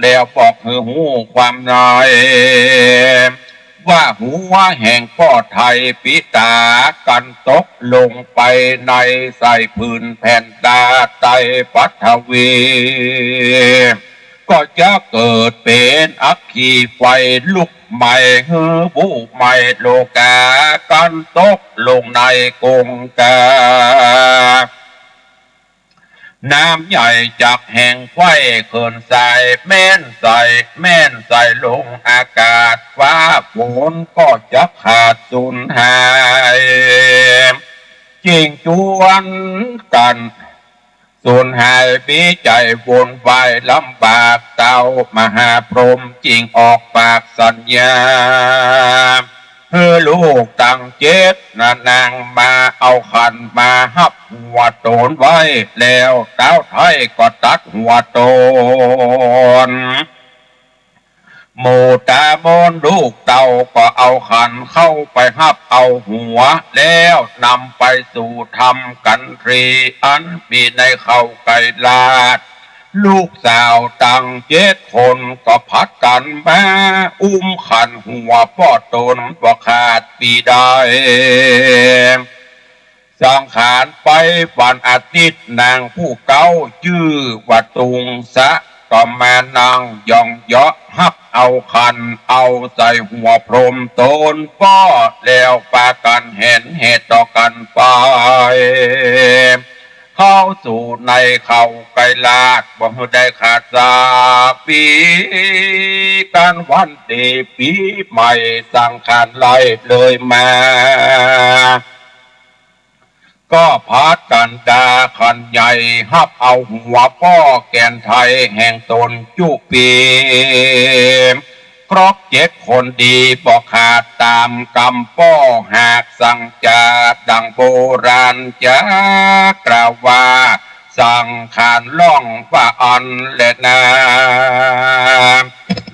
แล้วบอกหื้อฮู้ความใน ว่าหัวแห่งป้อไทยปิต๋า กั๋นตกลงไปในใส่ผืนแผ่นดาไตรปัทวี ก็จะเกิดเป๋นอัคคีไฟลุกไหม้หื้อบุไหม้โลกา กั๋นตกลงในกงกา น้ำใหญ่จักแห่งไขว้เขินใส่ แม่นใส่ แม่นใส่ลงอากาศ ฟ้าฝนก็จักขาดสูญหาย จึงจวนกั๋นสูญหาย มีใจ๋วนวายลำบาก เต๊ามหาพรหมจึงออกปากสัญญา หื้อลูกตังเจ็ดนะนางมาเอาขันมาฮับหัวต๋นไว้ แล้วเต๊าไทยก็ตัดหัวต๋น หมู่ต๋ามนลูกเต้าก็เอาขันเข้าไปฮับเอาหัว แล้วนำไปสู่ถ้ำกัณฑ์ตรี อันมีในเขาไกรลาด ลูกสาวตังเจ็ดคนก็ผัดกั๋นมาอุ้มขันหัวป้อต๋นบ่ขาดปีใด สังขารไปวันอาทิตย์ นางผู้เก๊าจื้อว่าตุงสะ ก็มานั่งยองเยาะฮับเอาขัน เอาใส่หัวพรหมต๋นป้อ แล้วปากั๋นแหนแห่ต่อกั๋นไป เข้าสู่ในเขาไกรลาด บ่หื้อได้ขาดสักปี กั๋นวันดีปีใหม่สังขารไล่เลยมา ก็ผัดกั๋นดาขันใหญ่ฮับเอาหัวป้อแก่นไทยแห่งต๋นจุปี ครบเจ็ดคนดีบ่ขาดต๋ามกำป้อ หากสังจาดังโบราณจะกล่าวว่า สังขารล่องว่าอั้นแลนา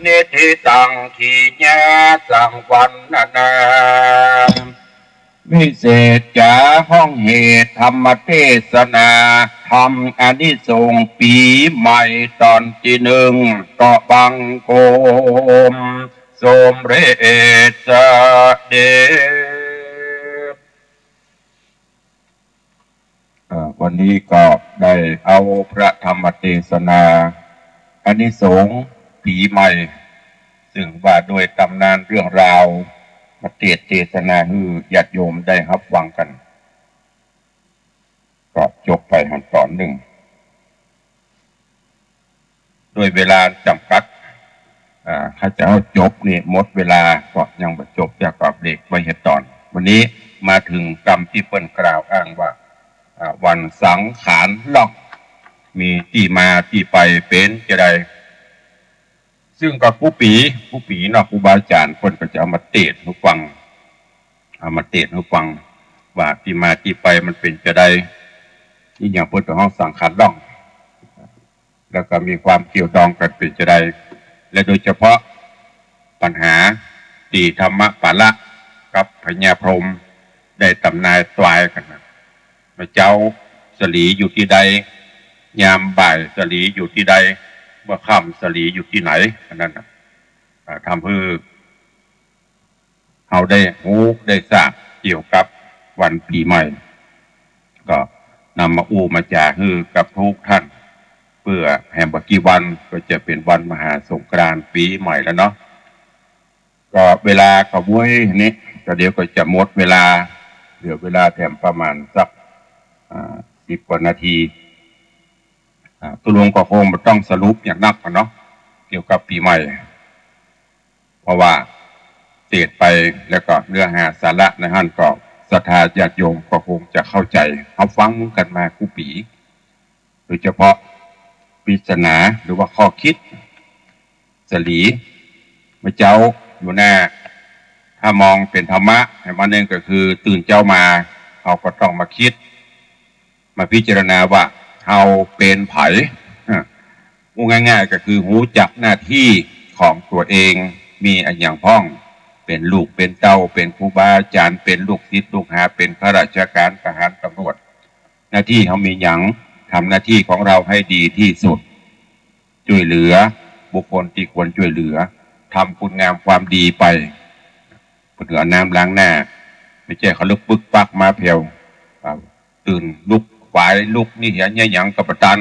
นิทธิตัง ขีญา สัง วัณณา วิเศษจ๋า ห้องเหตุธรรมเทศนา ธรรมอานิสงส์ปี๋ใหม่ต๋อนตี้นึ่ง ก็บังคมสมเร็จเสด็จ เอ่อ วันนี้ก็ได้เอาพระธรรมเทศนาอานิสงส์ปี๋ใหม่ ซึ่งว่าโดยต๋ำนานเรื่องราว มาเตสน์เทศนาหื้อญาติโยมได้ฮับฟังกั๋น ก็จบไปหั้นต๋อนนึ่ง ด้วยเวลาจ๋ำกัด อ่า ถ้าจะหื้อจบนี่หมดเวลา ก็ยังบ่จบ จะก็เบรกไว้เหียต๋อน วันนี้มาเถิงกำตี้เปิ้นกล่าวอ้างว่า อ่า วันสังขารล่อง มีตี้มาตี้ไปเป๋นจาใด ซึ่งก็กู้ปี๋ กู้ปี๋เนาะ ครูบาอาจ๋ารย์เปิ้นก็จะเอามาเตสน์หื้อฟัง เอามาเตสน์หื้อฟัง ว่าตี้มาตี้ไปมันเป๋นจาใด อีหยังเปิ้นก็ฮ้องสังขารล่อง แล้วก็มีความเกี่ยวดองกั๋นเป๋นจาใด และโดยเฉพาะปัญหาตี้ธรรมปาละกับพญาพรหมได้ต๋ำนายตวายกั๋นนะ เมื่อเจ๊าสะหลีอยู่ตี้ใด ยามบ่ายสะหลีอยู่ตี้ใด เมื่อค่ำสะหลีอยู่ตี้ไหน อันนั้นน่ะ อ่า ทำหื้อ เฮาได้ฮู้ได้ทราบเกี่ยวกับวันปี๋ใหม่ ก็นำมาอู้มาจ๋าหื้อกับกู้ต้าน เปื้อแหมบ่กี่วันก็จะเป๋นวันมหาสงกรานต์ปี๋ใหม่แล้วเนาะ ก็เวลาก็บ้วยนี้ ก็เดี๋ยวก็จะหมดเวลา เหลือเวลาแถมประมาณสัก อ่า สิบกว่านาที อ่า ตุ๊ลุงก็คงบ่ต้องสรุปอย่างนักอะเนาะ เกี่ยวกับปี๋ใหม่ เพราะว่าเตสน์ไปแล้วก็เนื้อหาสาระในหั้นก็ศรัทธาญาติโยมก็คงจะเข้าใจ๋ เฮาฟังกั๋นมากู้ปี๋ โดยเฉพาะปริศนาหรือว่าข้อคิดสะหลี เมื่อเจ๊าอยู่หน้า ถ้ามองเป๋นธรรมะ อันหนึ่งก็คือตื่นเจ๊ามา เฮาก็ต้องมาคิด มาพิจารณาว่าเฮาเป๋นใผ อ่ะ อู้ง่ายๆ ก็คือฮู้จักหน้าตี้ของตั๋วเอง มีอะหยังพ่อง เป๋นลูกเป๋นเต้า เป๋นครูบาอาจ๋ารย์ เป๋นลูกศิษย์ลูกหา เป๋นข้าราชก๋าน ทหาร ตำรวจ หน้าตี้เฮามีหยัง ทำหน้าตี้ของเฮาหื้อดีตี้สุด จ้วยเหลือบุคคลตี้ควรจ้วยเหลือ ทำคุณงามความดีไป เปิ้นหื้อเอาน้ำล้างหน้า บ่ใจ้เขาลุกปึ๊กปักมาแผว อ่า ตื่นลุก ขวายลุก นี่เหีย เหียหยังก็บ่ตัน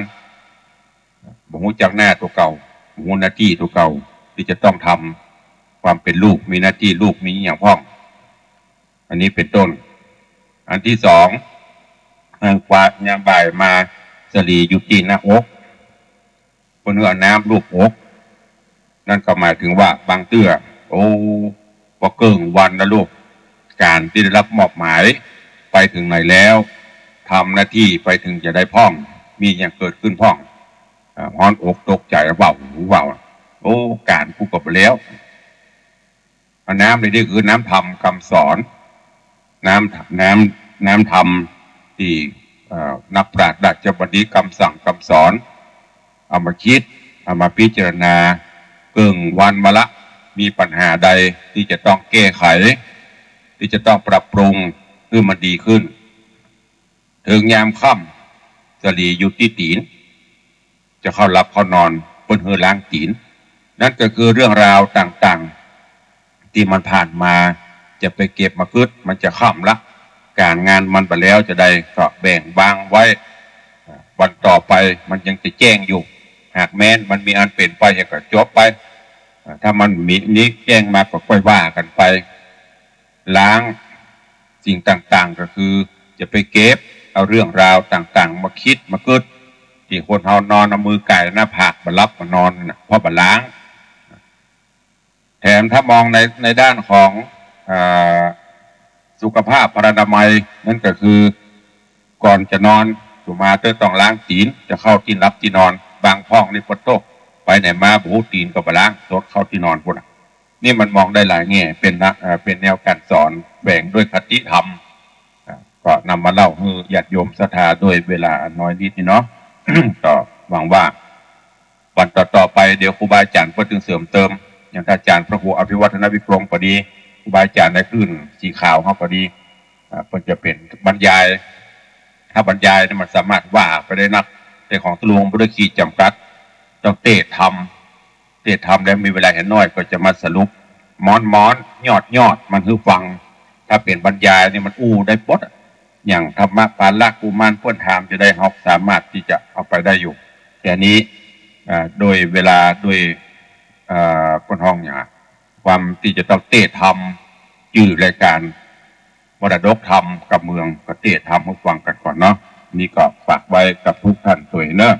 บ่ฮู้จักหน้าตั๋วเก่า บ่ฮู้หน้าตี้ตั๋วเก่า ตี้จะต้องทำ ความเป๋นลูก มีหน้าตี้ลูก มีอะหยังพ่อง อันนี้เป๋นต้น อันตี้สอง เอ่อ กว่ายามบ่ายมาสะหลีอยู่ตี้หน้าอก เปิ้นหื้อเอาน้ำลูบอก นั่นก็หมายเถิงว่าบางเตื้อ โอ้ ปอเกิ่งวันนะลูก ก๋านตี้ได้ฮับมอบหมายไปเถิงไหนแล้ว ทำหน้าตี้ไปเถิงจะใดพ่อง มีอะหยังเกิดขึ้นพ่อง อ่า ฮ้อนอกตกใจ๋ ว้าว ว้าว โอ้ ก๋านกูก็บ่แล้ว น้ำในนี้คือน้ำธรรมกำสอน น้ำ น้ำ น้ำธรรมตี้ เอ่อ นักปราชญ์ราชบัณฑิตกำสั่งกำสอน เอามาคิด เอามาพิจารณา เกิ่งวันมาละ มีปัญหาใดตี้จะต้องแก้ไข ตี้จะต้องปรับปรุงหื้อมันดีขึ้น เถิงยามค่ำ สะหลีอยู่ตี้ตี๋น จะเข้าหลับเข้านอน เปิ้นหื้อล้างตี๋น นั่นก็คือเรื่องราวต่างๆ ตี้มันผ่านมา จะไปเก็บมาคิด มันจะค่ำละ ก๋านงานมันบ่แล้วจะใด ก็แบ่งวางไว้ วันต่อไปมันยังจะแจ้งอยู่ หากแม้นมันมีอันเป๋นไปก็จบไป ถ้ามันมีนี้แจ้งมาก็ค่อยว่ากั๋นไป ล้างสิ่งต่างๆ ก็คือจะไปเก็บเอาเรื่องราวต่างๆ มาคิดมากึ๊ด ตี้คนเฮานอนเอามือก่ายหน้าผากบ่หลับบ่นอนน่ะ เพราะบ่ล้าง แถมถ้ามองใน ในด้านของ อ่า สุขภาพพลานามัย นั่นก็คือ ก่อนจะนอน สุมาเตอร์ต้องล้างตี๋น จะเข้าตี้หลับตี้นอน บางพ่องนี่ปะโต๊ะ ไปไหนมาบ่ฮู้ตี๋นก็บ่ล้าง สดเข้าตี้นอนปู้นน่ะ นี่มันมองได้หลายแง่ เป๋นนะ เอ่อ เป๋นแนวก๋านสอนแฝงด้วยคติธรรม อ่า ก็นำมาเล่าหื้อญาติโยมศรัทธาด้วยเวลาอันน้อยนิดนี้เนาะ ก็หวังว่าวันต่อๆ ไปเดี๋ยวครูบาอาจ๋ารย์ก็จึงเสริมเติม อย่างท่านอาจ๋ารย์พระครูอภิวัฒนวิกรมก็ดี ครูบาอาจ๋ารย์ในคลื่นสีขาวเฮาก็ดี อ่า เปิ้นจะเป๋นบรรยาย ถ้าบรรยายเนี่ยมันสามารถว่าไปได้นัก แต่ของตุ๊ลุงบ่ได้ขีดจ๋ำกัด ต้องเตสน์ทำ เตสน์ทำแล้วมีเวลาหันน้อยก็จะมาสรุป ม้อนๆ ยอดๆ มันหื้อฟัง ถ้าเป๋นบรรยายเนี่ยมันอู้ได้หมดอะ อย่างธรรมปาละกุมารเปิ้นถามจะใด เฮาสามารถตี้จะเอาไปได้อยู่ แต่อันนี้ อ่า โดยเวลา โดย อ่า เปิ้นฮ้องหยัง ความตี้จะต้องเตสน์ทำ จื้อรายก๋าน มรดกธรรมกับเมือง ก็เตสน์ทำหื้อฟังกั๋นก่อนเนาะ นี่ก็ฝากไว้กับกู้ต้านตวยเนาะ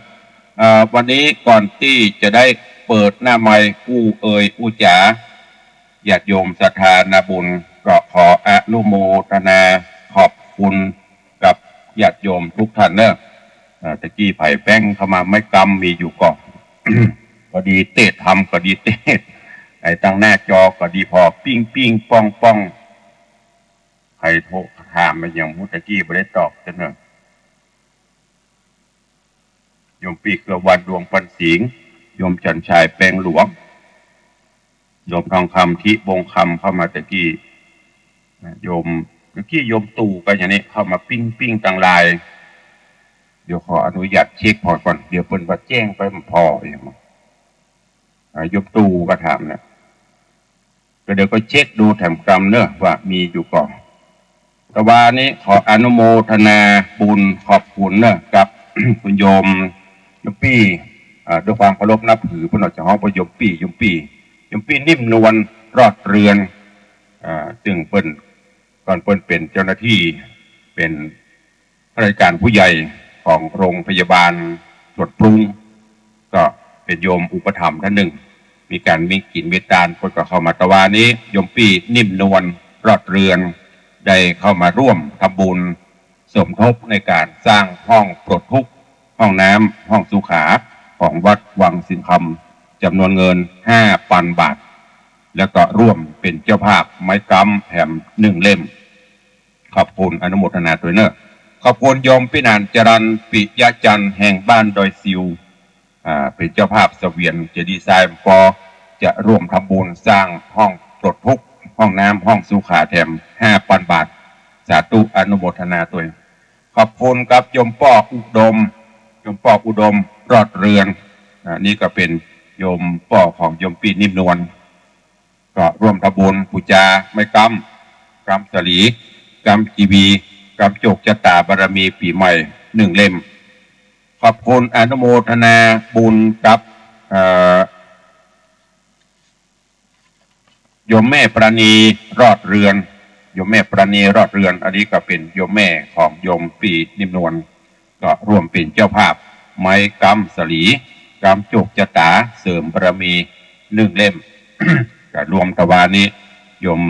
เอ่อ วันนี้ก่อนตี้จะได้เปิดหน้าไมค์อู้เอ่ยอู้จ๋า ญาติโยมศรัทธานาบุญ ก็ขออนุโมทนาขอบคุณกับญาติโยมกู้ต้านเนาะ เอ่อ ตะกี้ใผแป้งเข้ามา ไม้กำมีอยู่ก่อ ก็ดีเตสน์ทำ ก็ดีเตสน์ ไอ้ตังหน้าจอก็ดีผ่อ ปิ้งปิ้งป้องป้อง ใผโทรถามมาอย่างฮู้ตะกี้บ่ได้ตอบจักเนาะ โยมปี้เครือวันดวงปันสิงห์ โยมฉันชายแปงหลวง โยมทองคำ ธิวงศ์คำ เข้ามาแต่กี้ โยม เมื่อกี้โยมตู่ก็อย่างนี้ เข้ามาปิ้งปิ้งตังไลน์ เดี๋ยวขออนุญาตเช็คผ่อก่อน เดี๋ยวเปิ้นว่าแจ้งไปบ่พออย่างนั้น อ่า โยมตู่ก็ถามนะ ก็เดี๋ยวก็เช็คดูแถมกำเนอะ ว่ามีอยู่ก่อ ตะวานี้ขออนุโมทนาบุญขอบคุณเนอะ กับ คุณโยม โยมปี้ อ่า ด้วยความเคารพนับถือ เปิ้นอาจจะฮ้องว่าโยมปี้ โยมปี้ โยมปี้นิ่มนวล รอดเรือน อ่า ซึ่งเปิ้น ก่อนเปิ้นเป๋นเจ้าหน้าที่ เป๋นข้าราชการผู้ใหญ่ของโรงพยาบาลสวนปรุง ก็เป๋นโยมอุปถัมภ์ท่านนึ่ง มีก๋านมีกิ๋นมีตาน เปิ้นก็เข้ามา ตะวานี้ โยมปี้นิ่มนวล รอดเรือน ได้เข้ามาร่วมทำบุญสมทบในก๋านสร้างห้องปลดทุกข์ ห้องน้ำ ห้องสุขา ของวัดวังสิงห์คำ จ๋ำนวนเงินห้าปันบาท แล้วก็ร่วมเป๋นเจ้าภาพไม้ก๊ำแถมนึ่งเล่ม ขอบคุณอนุโมทนาตวยเนอะ ขอบคุณโยมปี้หนานจรัญ ปิยะจันทร์ แห่งบ้านดอยสิว อ่า เป๋นเจ้าภาพเสวียนเจดีย์ทราย ก็จะร่วมทำบุญสร้างห้องปลดทุกข์ ห้องน้ำ ห้องสุขาแถมห้าปันบาท สาธุอนุโมทนาตวย ขอบคุณกับโยมป้ออุดม โยมป้ออุดม รอดเรือน อ่า นี่ก็เป๋นโยมป้อของโยมปี้นิ่มนวล ก็ร่วมทำบุญปู๋จาไม้ก๊ำ ก๊ำสาลี ก๊ำจีวี ก๊ำโจคจะต๋าบารมีปี๋ใหม่นึ่งเล่ม ขอบคุณอนุโมทนาบุญกับ เอ่อ โยมแม่ปราณี รอดเรือน โยมแม่ปราณี รอดเรือน อันนี้ก็เป๋นโยมแม่ของโยมปี้นิ่มนวล ก็ร่วมเป๋นเจ้าภาพไม้ก๊ำสาลี ก๊ำโจคจะต๋า เสริมบารมีนึ่งเล่ม ก็รวมตะวานี้ โยม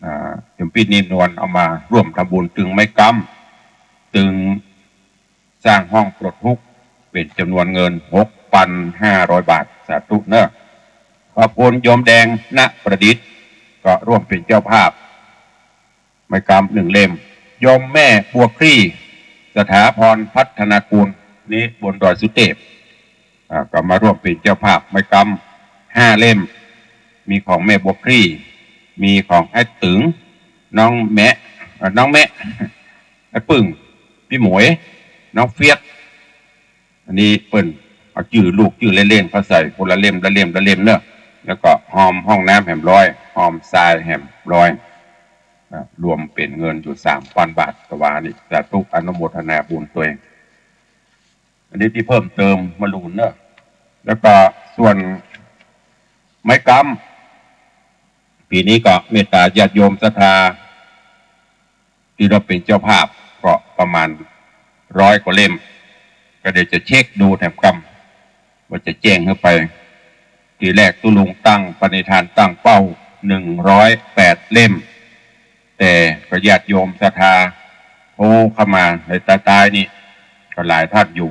อ่า โยมปี้นิ่มนวลเอามาร่วมทำบุญตึงไม้ก๊ำ ตึงสร้างห้องปลดทุกข์ เป๋นจ๋ำนวนเงินหกปันห้าร้อยบาท สาธุเนอะ ขอบคุณโยมแดง ณ ประดิษฐ์ ก็ร่วมเป๋นเจ้าภาพ ไม้ก๊ำนึ่งเล่ม โยมแม่บัวคลี่ สถาพรพัฒนากุล นี่บนดอยสุเตพ อ่า ก็มาร่วมเป๋นเจ้าภาพไม้ก๊ำห้าเล่ม มีของแม่บัวคลี่ มีของไอ้ตึง น้องแมะ เอ่อ น้องแมะ ไอ้ปึ้ง ปี้หมวย น้องเฟียส อันนี้เปิ้นเอาจื้อลูกจื้อเล่นๆ เข้าใส่คนละเล่มละเล่มละเล่มเนอะ แล้วก็ฮอมห้องน้ำแหมร้อย ฮอมทรายแหมร้อย อ่ะ รวมเป๋นเงินอยู่สามปันบาท ตะวานี้ สาธุอนุโมทนาบุญตวย อันนี้ตี้เพิ่มเติมมาลูนเนอะ แล้วก็ส่วนไม้ก๊ำ ปี๋นี้ก็เมตต๋าญาติโยมศรัทธา ตี้ร่วมเป๋นเจ้าภาพก็ประมาณร้อยกว่าเล่ม ก็เดี๋ยวจะเช็คดูแถมกำ ว่าจะแจ้งหื้อไป ตี้แรกตุ๊ลุงตั้งปณิธานตั้งเป้าหนึ่งร้อยแปดเล่ม แต่ก็ญาติโยมศรัทธาโทรเข้ามาในต๊ายๆ นี่ ก็หลายท่านอยู่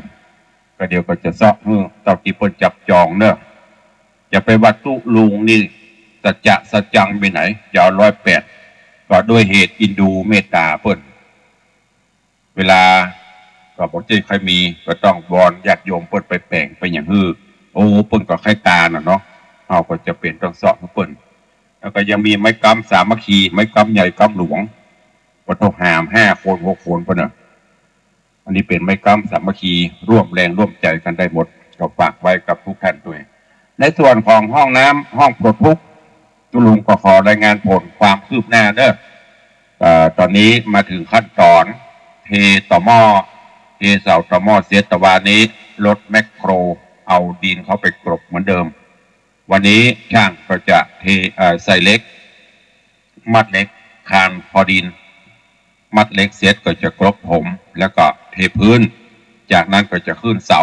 ก็เดี๋ยวก็จะเซาะหื้อเต้าตี้เปิ้นจับจองเนอะ จะไปว่าตุ๊ลุงนี่สัจจะสัจจังไปไหน จะเอาร้อยแปด ก็ด้วยเหตุเอ็นดูเมตต๋าเปิ้น เวลาก็บ่ใจ้ใค่มี ก็ต้องวอนญาติโยมเปิ้นไปแป๋งไปหยังหื้อ โอ้ เปิ้นก็ใค่ตาน่ะเนาะ เฮาก็จะเป๋นต้องเซาะหื้อเปิ้น แล้วก็ยังมีไม้ก๊ำสามัคคี ไม้ก๊ำใหญ่ก๊ำหลวง ก็ต้องหามห้าคนหกคนพุ้นน่ะ อันนี้เป๋นไม้ก๊ำสามัคคี ร่วมแรงร่วมใจ๋กั๋นได้หมด ก็ฝากไว้กับทุกท่านตวย ในส่วนของห้องน้ำ ห้องปลดทุกข์ ตุ๊ลุงก็ขอรายงานผลความคืบหน้าเนอะ เอ่อ ต๋อนนี้มาเถิงขั้นต๋อนเทต่อหม้อ เทเสาต่อหม้อเสร็จ ตะวานี้รถแมคโครเอาดินเข้าไปกลบเหมือนเดิม วันนี้จ้างก็จะเท เอ่อ ใส่เหล็ก มัดเหล็กคานพอดิน มัดเหล็กเสร็จก็จะกลบถม แล้วก็เทพื้น จากนั้นก็จะขึ้นเสา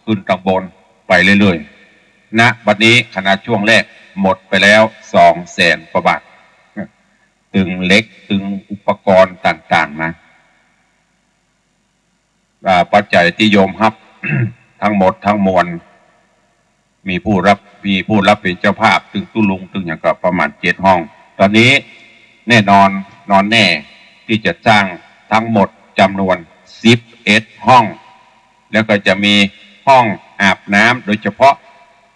ขึ้นตังบนไปเรื่อยๆ ณ บัดนี้ขนาดช่วงแรกหมดไปแล้วสองแสนกว่าบาท ตึงเหล็ก ตึงอุปกรณ์ต่างๆ นะ อ่า ปัจจัยตี้โยมฮับ ทั้งหมดทั้งมวล มีผู้ฮับ มีผู้ฮับเป๋นเจ้าภาพ ตึงตุ๊ลุง ตึงหยังก็ประมาณเจ็ดห้อง ต๋อนนี้แน่นอน นอนแน่ตี้จะสร้างทั้งหมดจ๋ำนวนสิบเอ็ดห้อง แล้วก็จะมีห้องอาบน้ำโดยเฉพาะ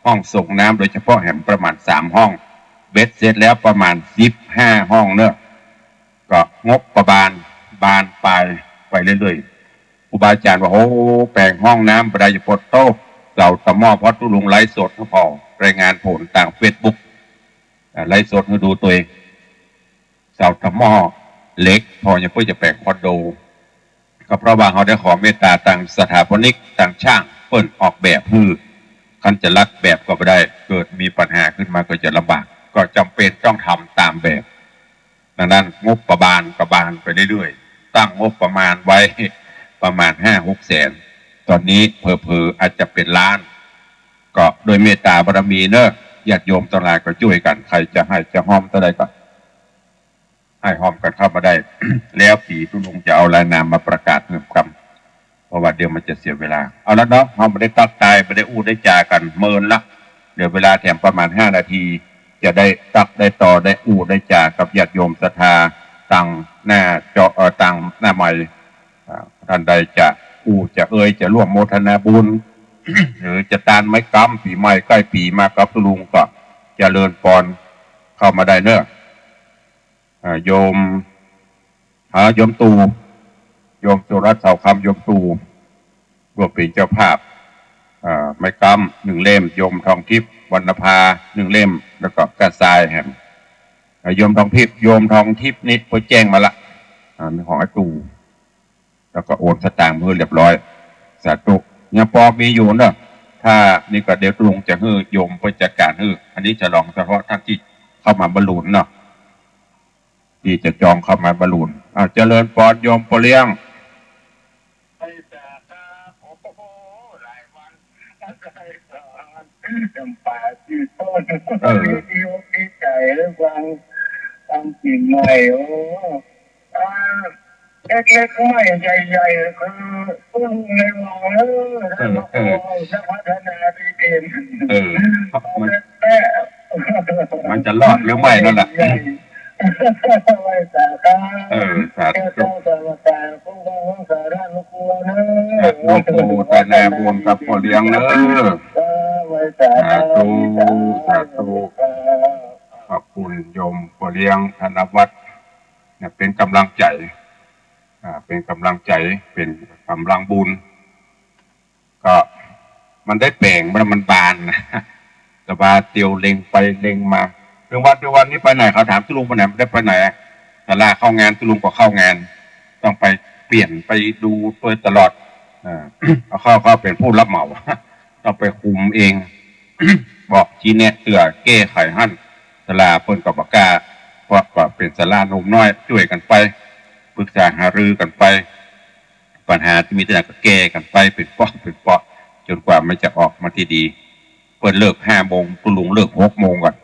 ห้องส่งน้ำโดยเฉพาะแหมประมาณสามห้อง เบ็ดเสร็จแล้วประมาณสิบห้าห้องเนาะ ก็งบประมาณบานปลายไปเรื่อยๆ ครูบาอาจ๋ารย์ว่า โอ้ แป๋งห้องน้ำบ่ได้ จะปวดโต๊ะ เสาตะหม้อ เพราะตุ๊ลุงไลฟ์สดให้ผ่อ รายงานผลตางเฟซบุ๊ก อ่า ไลฟ์สดหื้อดูตวย เสาตะหม้อเหล็ก ผ่อยังเปิ้นจะแป๋งคอนโด ก็เพราะว่าเฮาได้ขอเมตตาตางสถาปนิก ตางช่างเปิ้นออกแบบหื้อ คันจะลักแบบก็บ่ได้ เกิดมีปัญหาขึ้นมาก็จะลำบาก ก็จ๋ำเป๋นต้องทำต๋ามแบบ ดังนั้นงบประมาณก็บานไปเรื่อยๆ ตั้งงบประมาณไว้ประมาณห้าหกแสน ต๋อนนี้เผลอๆ อาจจะเป๋นล้าน ก็ด้วยเมตตาบารมีเนาะ ญาติโยมตังหลายก็จ้วยกั๋น ใผจะหื้อจะฮอมเต้าใดก็ หื้อฮอมกั๋นเข้ามาได้ แล้วปี๋ตุ๊ลุงจะเอารายนามมาประกาศเพิ่มกำ เพราะว่าเดี๋ยวมันจะเสียเวลา เอาละเนาะ เฮาบ่ได้ตั๊กตาย บ่ได้อู้ได้จ๋ากั๋น เมินละ เหลือเวลาแถมประมาณห้านาที จะได้ตั๊กได้ต่อ ได้อู้ได้จ๋ากับญาติโยมศรัทธา ตางหน้าจอ เอ่อ ตางหน้าไมค์ อ่า ต้านใดจะอู้จะเอ่ย จะร่วมโมทนาบุญ หรือจะตานไม้กำ ปี๋ใหม่ใก้ปี๋มากับตุ๊ลุงก็เจริญปอนเข้ามาได้เนาะ อ่า โยม หา โยมตู่ โยมสุรัตน์ เสาคำ โยมตู่ ร่วมเป๋นเจ้าภาพ อ่า ไม้กำหนึ่งเล่ม โยมทองทิพย์ วรรณภา หนึ่งเล่ม แล้วก็กระสายแหม อ่า โยมทองทิพย์ โยมทองทิพย์นี่เปิ้นแจ้งมาละ อ่า มีของอาตู่ แล้วก็โอนสตางค์หื้อเรียบร้อย สาธุ ยังปอมีอยู่เนาะ ถ้านี่ก็เดี๋ยวตุ๊ลุงจะหื้อโยมเปิ้นจัดก๋านหื้อ อันนี้ฉลองเฉพาะต้านตี้เข้ามาบรรลุเนาะ ตี้จะจองเข้ามาบรรลุ อ่า เจริญปอนโยมปอเลี้ยง เออ ดีอกดีใจ๋ ฟัง ฟังปี๋ใหม่ โอ้ อ่า เล็กๆ ไม่ใหญ่ๆ คือตุ้นในวังเออ เออ เออ จะพัฒนาดีเด่น เออ มัน แต่ มันจะรอดหรือไม่นั่นแหละ ไหว้สาธุ เออ สาธุ เจ้าสวัสดิ์ ผู้บังสารานุกูลเนอะ อนุโมทนาบุญกับปอเลี้ยงเนอะ ไหว้สาธุ สาธุ สาธุ ขอบคุณโยมปอเลี้ยง ธนวัฒน์ เนี่ย เป๋นก๋ำลังใจ๋ อ่า เป๋นก๋ำลังใจ๋ เป๋นก๋ำลังบุญ ก็มันได้แป๋ง มัน มันบานนะ แต่ว่าเตียวเล็งไปเล็งมา เรื่องวัน เรื่องวันนี้ไปไหน เขาถามตุ๊ลุงไปไหน ไม่ได้ไปไหน ศาลาเข้างาน ตุ๊ลุงก็เข้างาน ต้องไปเปลี่ยนไปดูตวยตลอด อ่า เอาเข้า เข้าเป๋นผู้รับเหมา ต้องไปคุมเอง บอกชี้แนะเตื้อ แก้ไขหั้น ศาลาเปิ้นก็บ่กล้า เพราะว่าเป๋นศาลาหนุ่มน้อย จ้วยกั๋นไป ปรึกษาหารือกั๋นไป ปัญหาตี้มีตี้ไหนก็แก้กั๋นไป เป๋นเปาะเป๋นเปาะ จ๋นกว่ามันจะออกมาตี้ดี เปิ้นเลิกห้าโมง ตุ๊ลุงเลิกหกโมงก่อน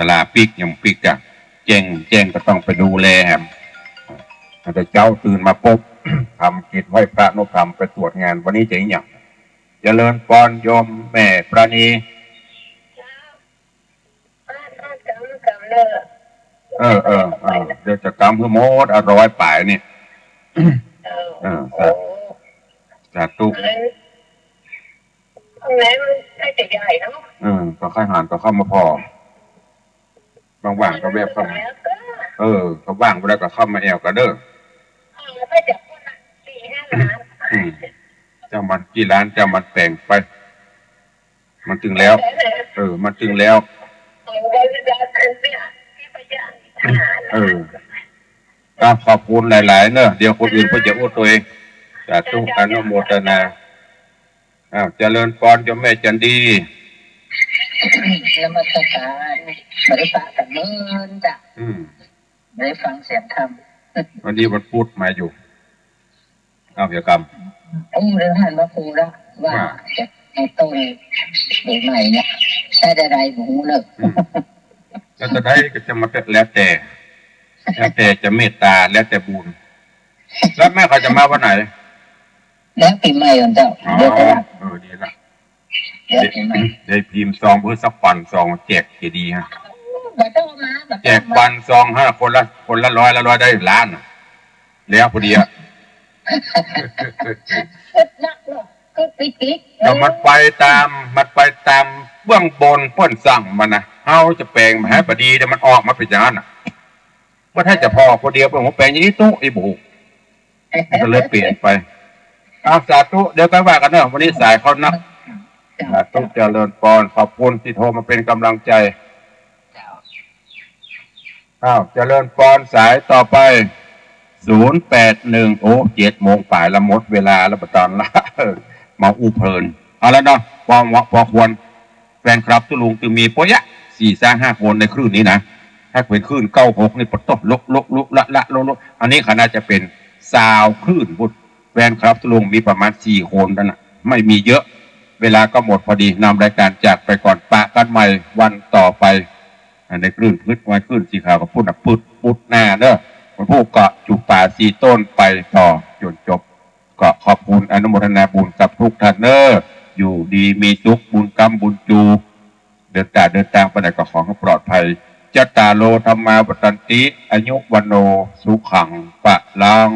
ศาลาปิดยังปิดจ้ะ แจ้ง แจ้งก็ต้องไปดูแลแหม แต่เจ๊าตื่นมาปุ๊บ ทำกิจไหว้พระนบธรรม ไปตรวจงาน วันนี้จะอิหยัง เจริญปอนโยมแม่ปราณี เออ เออ เออ เดี๋ยวจะกำหื้อหมด อ่ะ ร้อยป๋ายนี่ เออ สา สาธุ ห้องน้ำมันน่าจะใหญ่เนาะ เออ ก็ใค่หาญก็เข้ามาผ่อ ว่างๆ ก็แวบเข้ามา เออ ก็ว่างเวลาก็เข้ามาแอ่วกั๋นเด้อ อืม เจ้ามันกี่ล้าน เจ้ามันแป๋งไป มันตึงแล้ว เออ มันตึงแล้ว เออ อ่ะ ขอบคุณหลายๆ เนอะ เดี๋ยวคนอื่นก็จะอู้ตวย สาธุ อนุโมทนา อ้าว เจริญปอนโยมแม่จันดี นมัสการ บ่ได้ปะกั๋นเมินจ้ะ อืม บ่ได้ฟังเสียงธรรม วันนี้วันพุธมาอยู่ อ้าว เดี๋ยวกำ อู้เรื่องหันว่าครูละ ว่า ว่า จะให้ต้นใหม่เนี่ย ถ้าจะได้บ่ฮู้เลิก อืม แล้วจะได้ก็จะมาแล้วแต่ แล้วแต่จะเมตตา แล้วแต่บุญ แล้วแม่เขาจะมาวันไหน แล้วปี๋ใหม่ก่อนเจ้า อ๋อ เดี๋ยวจะ เออ ดีละ เดี๋ยวปี๋ใหม่ เดี๋ยวพิมพ์ซองเปิ้นสักปันซองแจกจะดีฮะ บ่ต้องมา บ่ต้องมา แจกปันซองฮะ คนละ คนละร้อย ละร้อยได้ล้านน่ะ แล้วพอดีอะ สุดนักเนาะ ก็มันไปต๋าม มันไปต๋ามเบื้องบนเปิ้นสั่งมานะ เฮาจะแป๋งมาหื้อบ่ดี เดี๋ยวมันออกมาเป๋นอย่างนั้นน่ะ บ่ใจ้เฉพาะคนเดียว เปิ้นว่าแป๋งอย่างอี้ตุ๊ ไอ้บุ มันก็เลยเปลี่ยนไป เอา สาธุ เดี๋ยวก็ว่ากั๋นเนาะ วันนี้สายเข้านัก สาธุ เจริญปอน ขอบคุณตี้โทรมาเป๋นก๋ำลังใจ๋ อ้าว เจริญปอน สายต่อไป ศูนย์แปดหนึ่ง โอ้ เจ็ดโมงป๋ายละ หมดเวลาแล้ว บ่ตันละ มาอู้เพลิน เอาละเนาะ ปอเหมาะปอควร แฟนคลับตุ๊ลุงตึงมีปะยะ สี่สามห้าคนในคลื่นนี้นะ ถ้าเป๋นคลื่นเก้าหกนี่ปะโต้ ลุกลุกลุกละละลุกลุก อันนี้เขาน่าจะเป๋นซาวคลื่นพุ้น แฟนคลับตุ๊ลุงมีประมาณสี่คนเต้านั้น ไม่มีเยอะ เวลาก็หมดพอดี นำรายการจากไปก่อน ปะกั๋นใหม่วันต่อไป ในคลื่นพุทธ วันคลื่นสีขาวกับพุทธนะ พุทธ พุทธหน้าเนาะ วันพุธก็จุป่าสีต้นไปต่อจ๋นจบ ก็ขอบคุณอนุโมทนาบุญกับทุกท่านเนาะ อยู่ดีมีสุข บุญกำบุญจู เดินตางเดินตางไปไหนก็ขอหื้อปลอดภัย จัตตาโร ธัมมา วัฑฒันติ อายุ วัณโณ สุขัง พลัง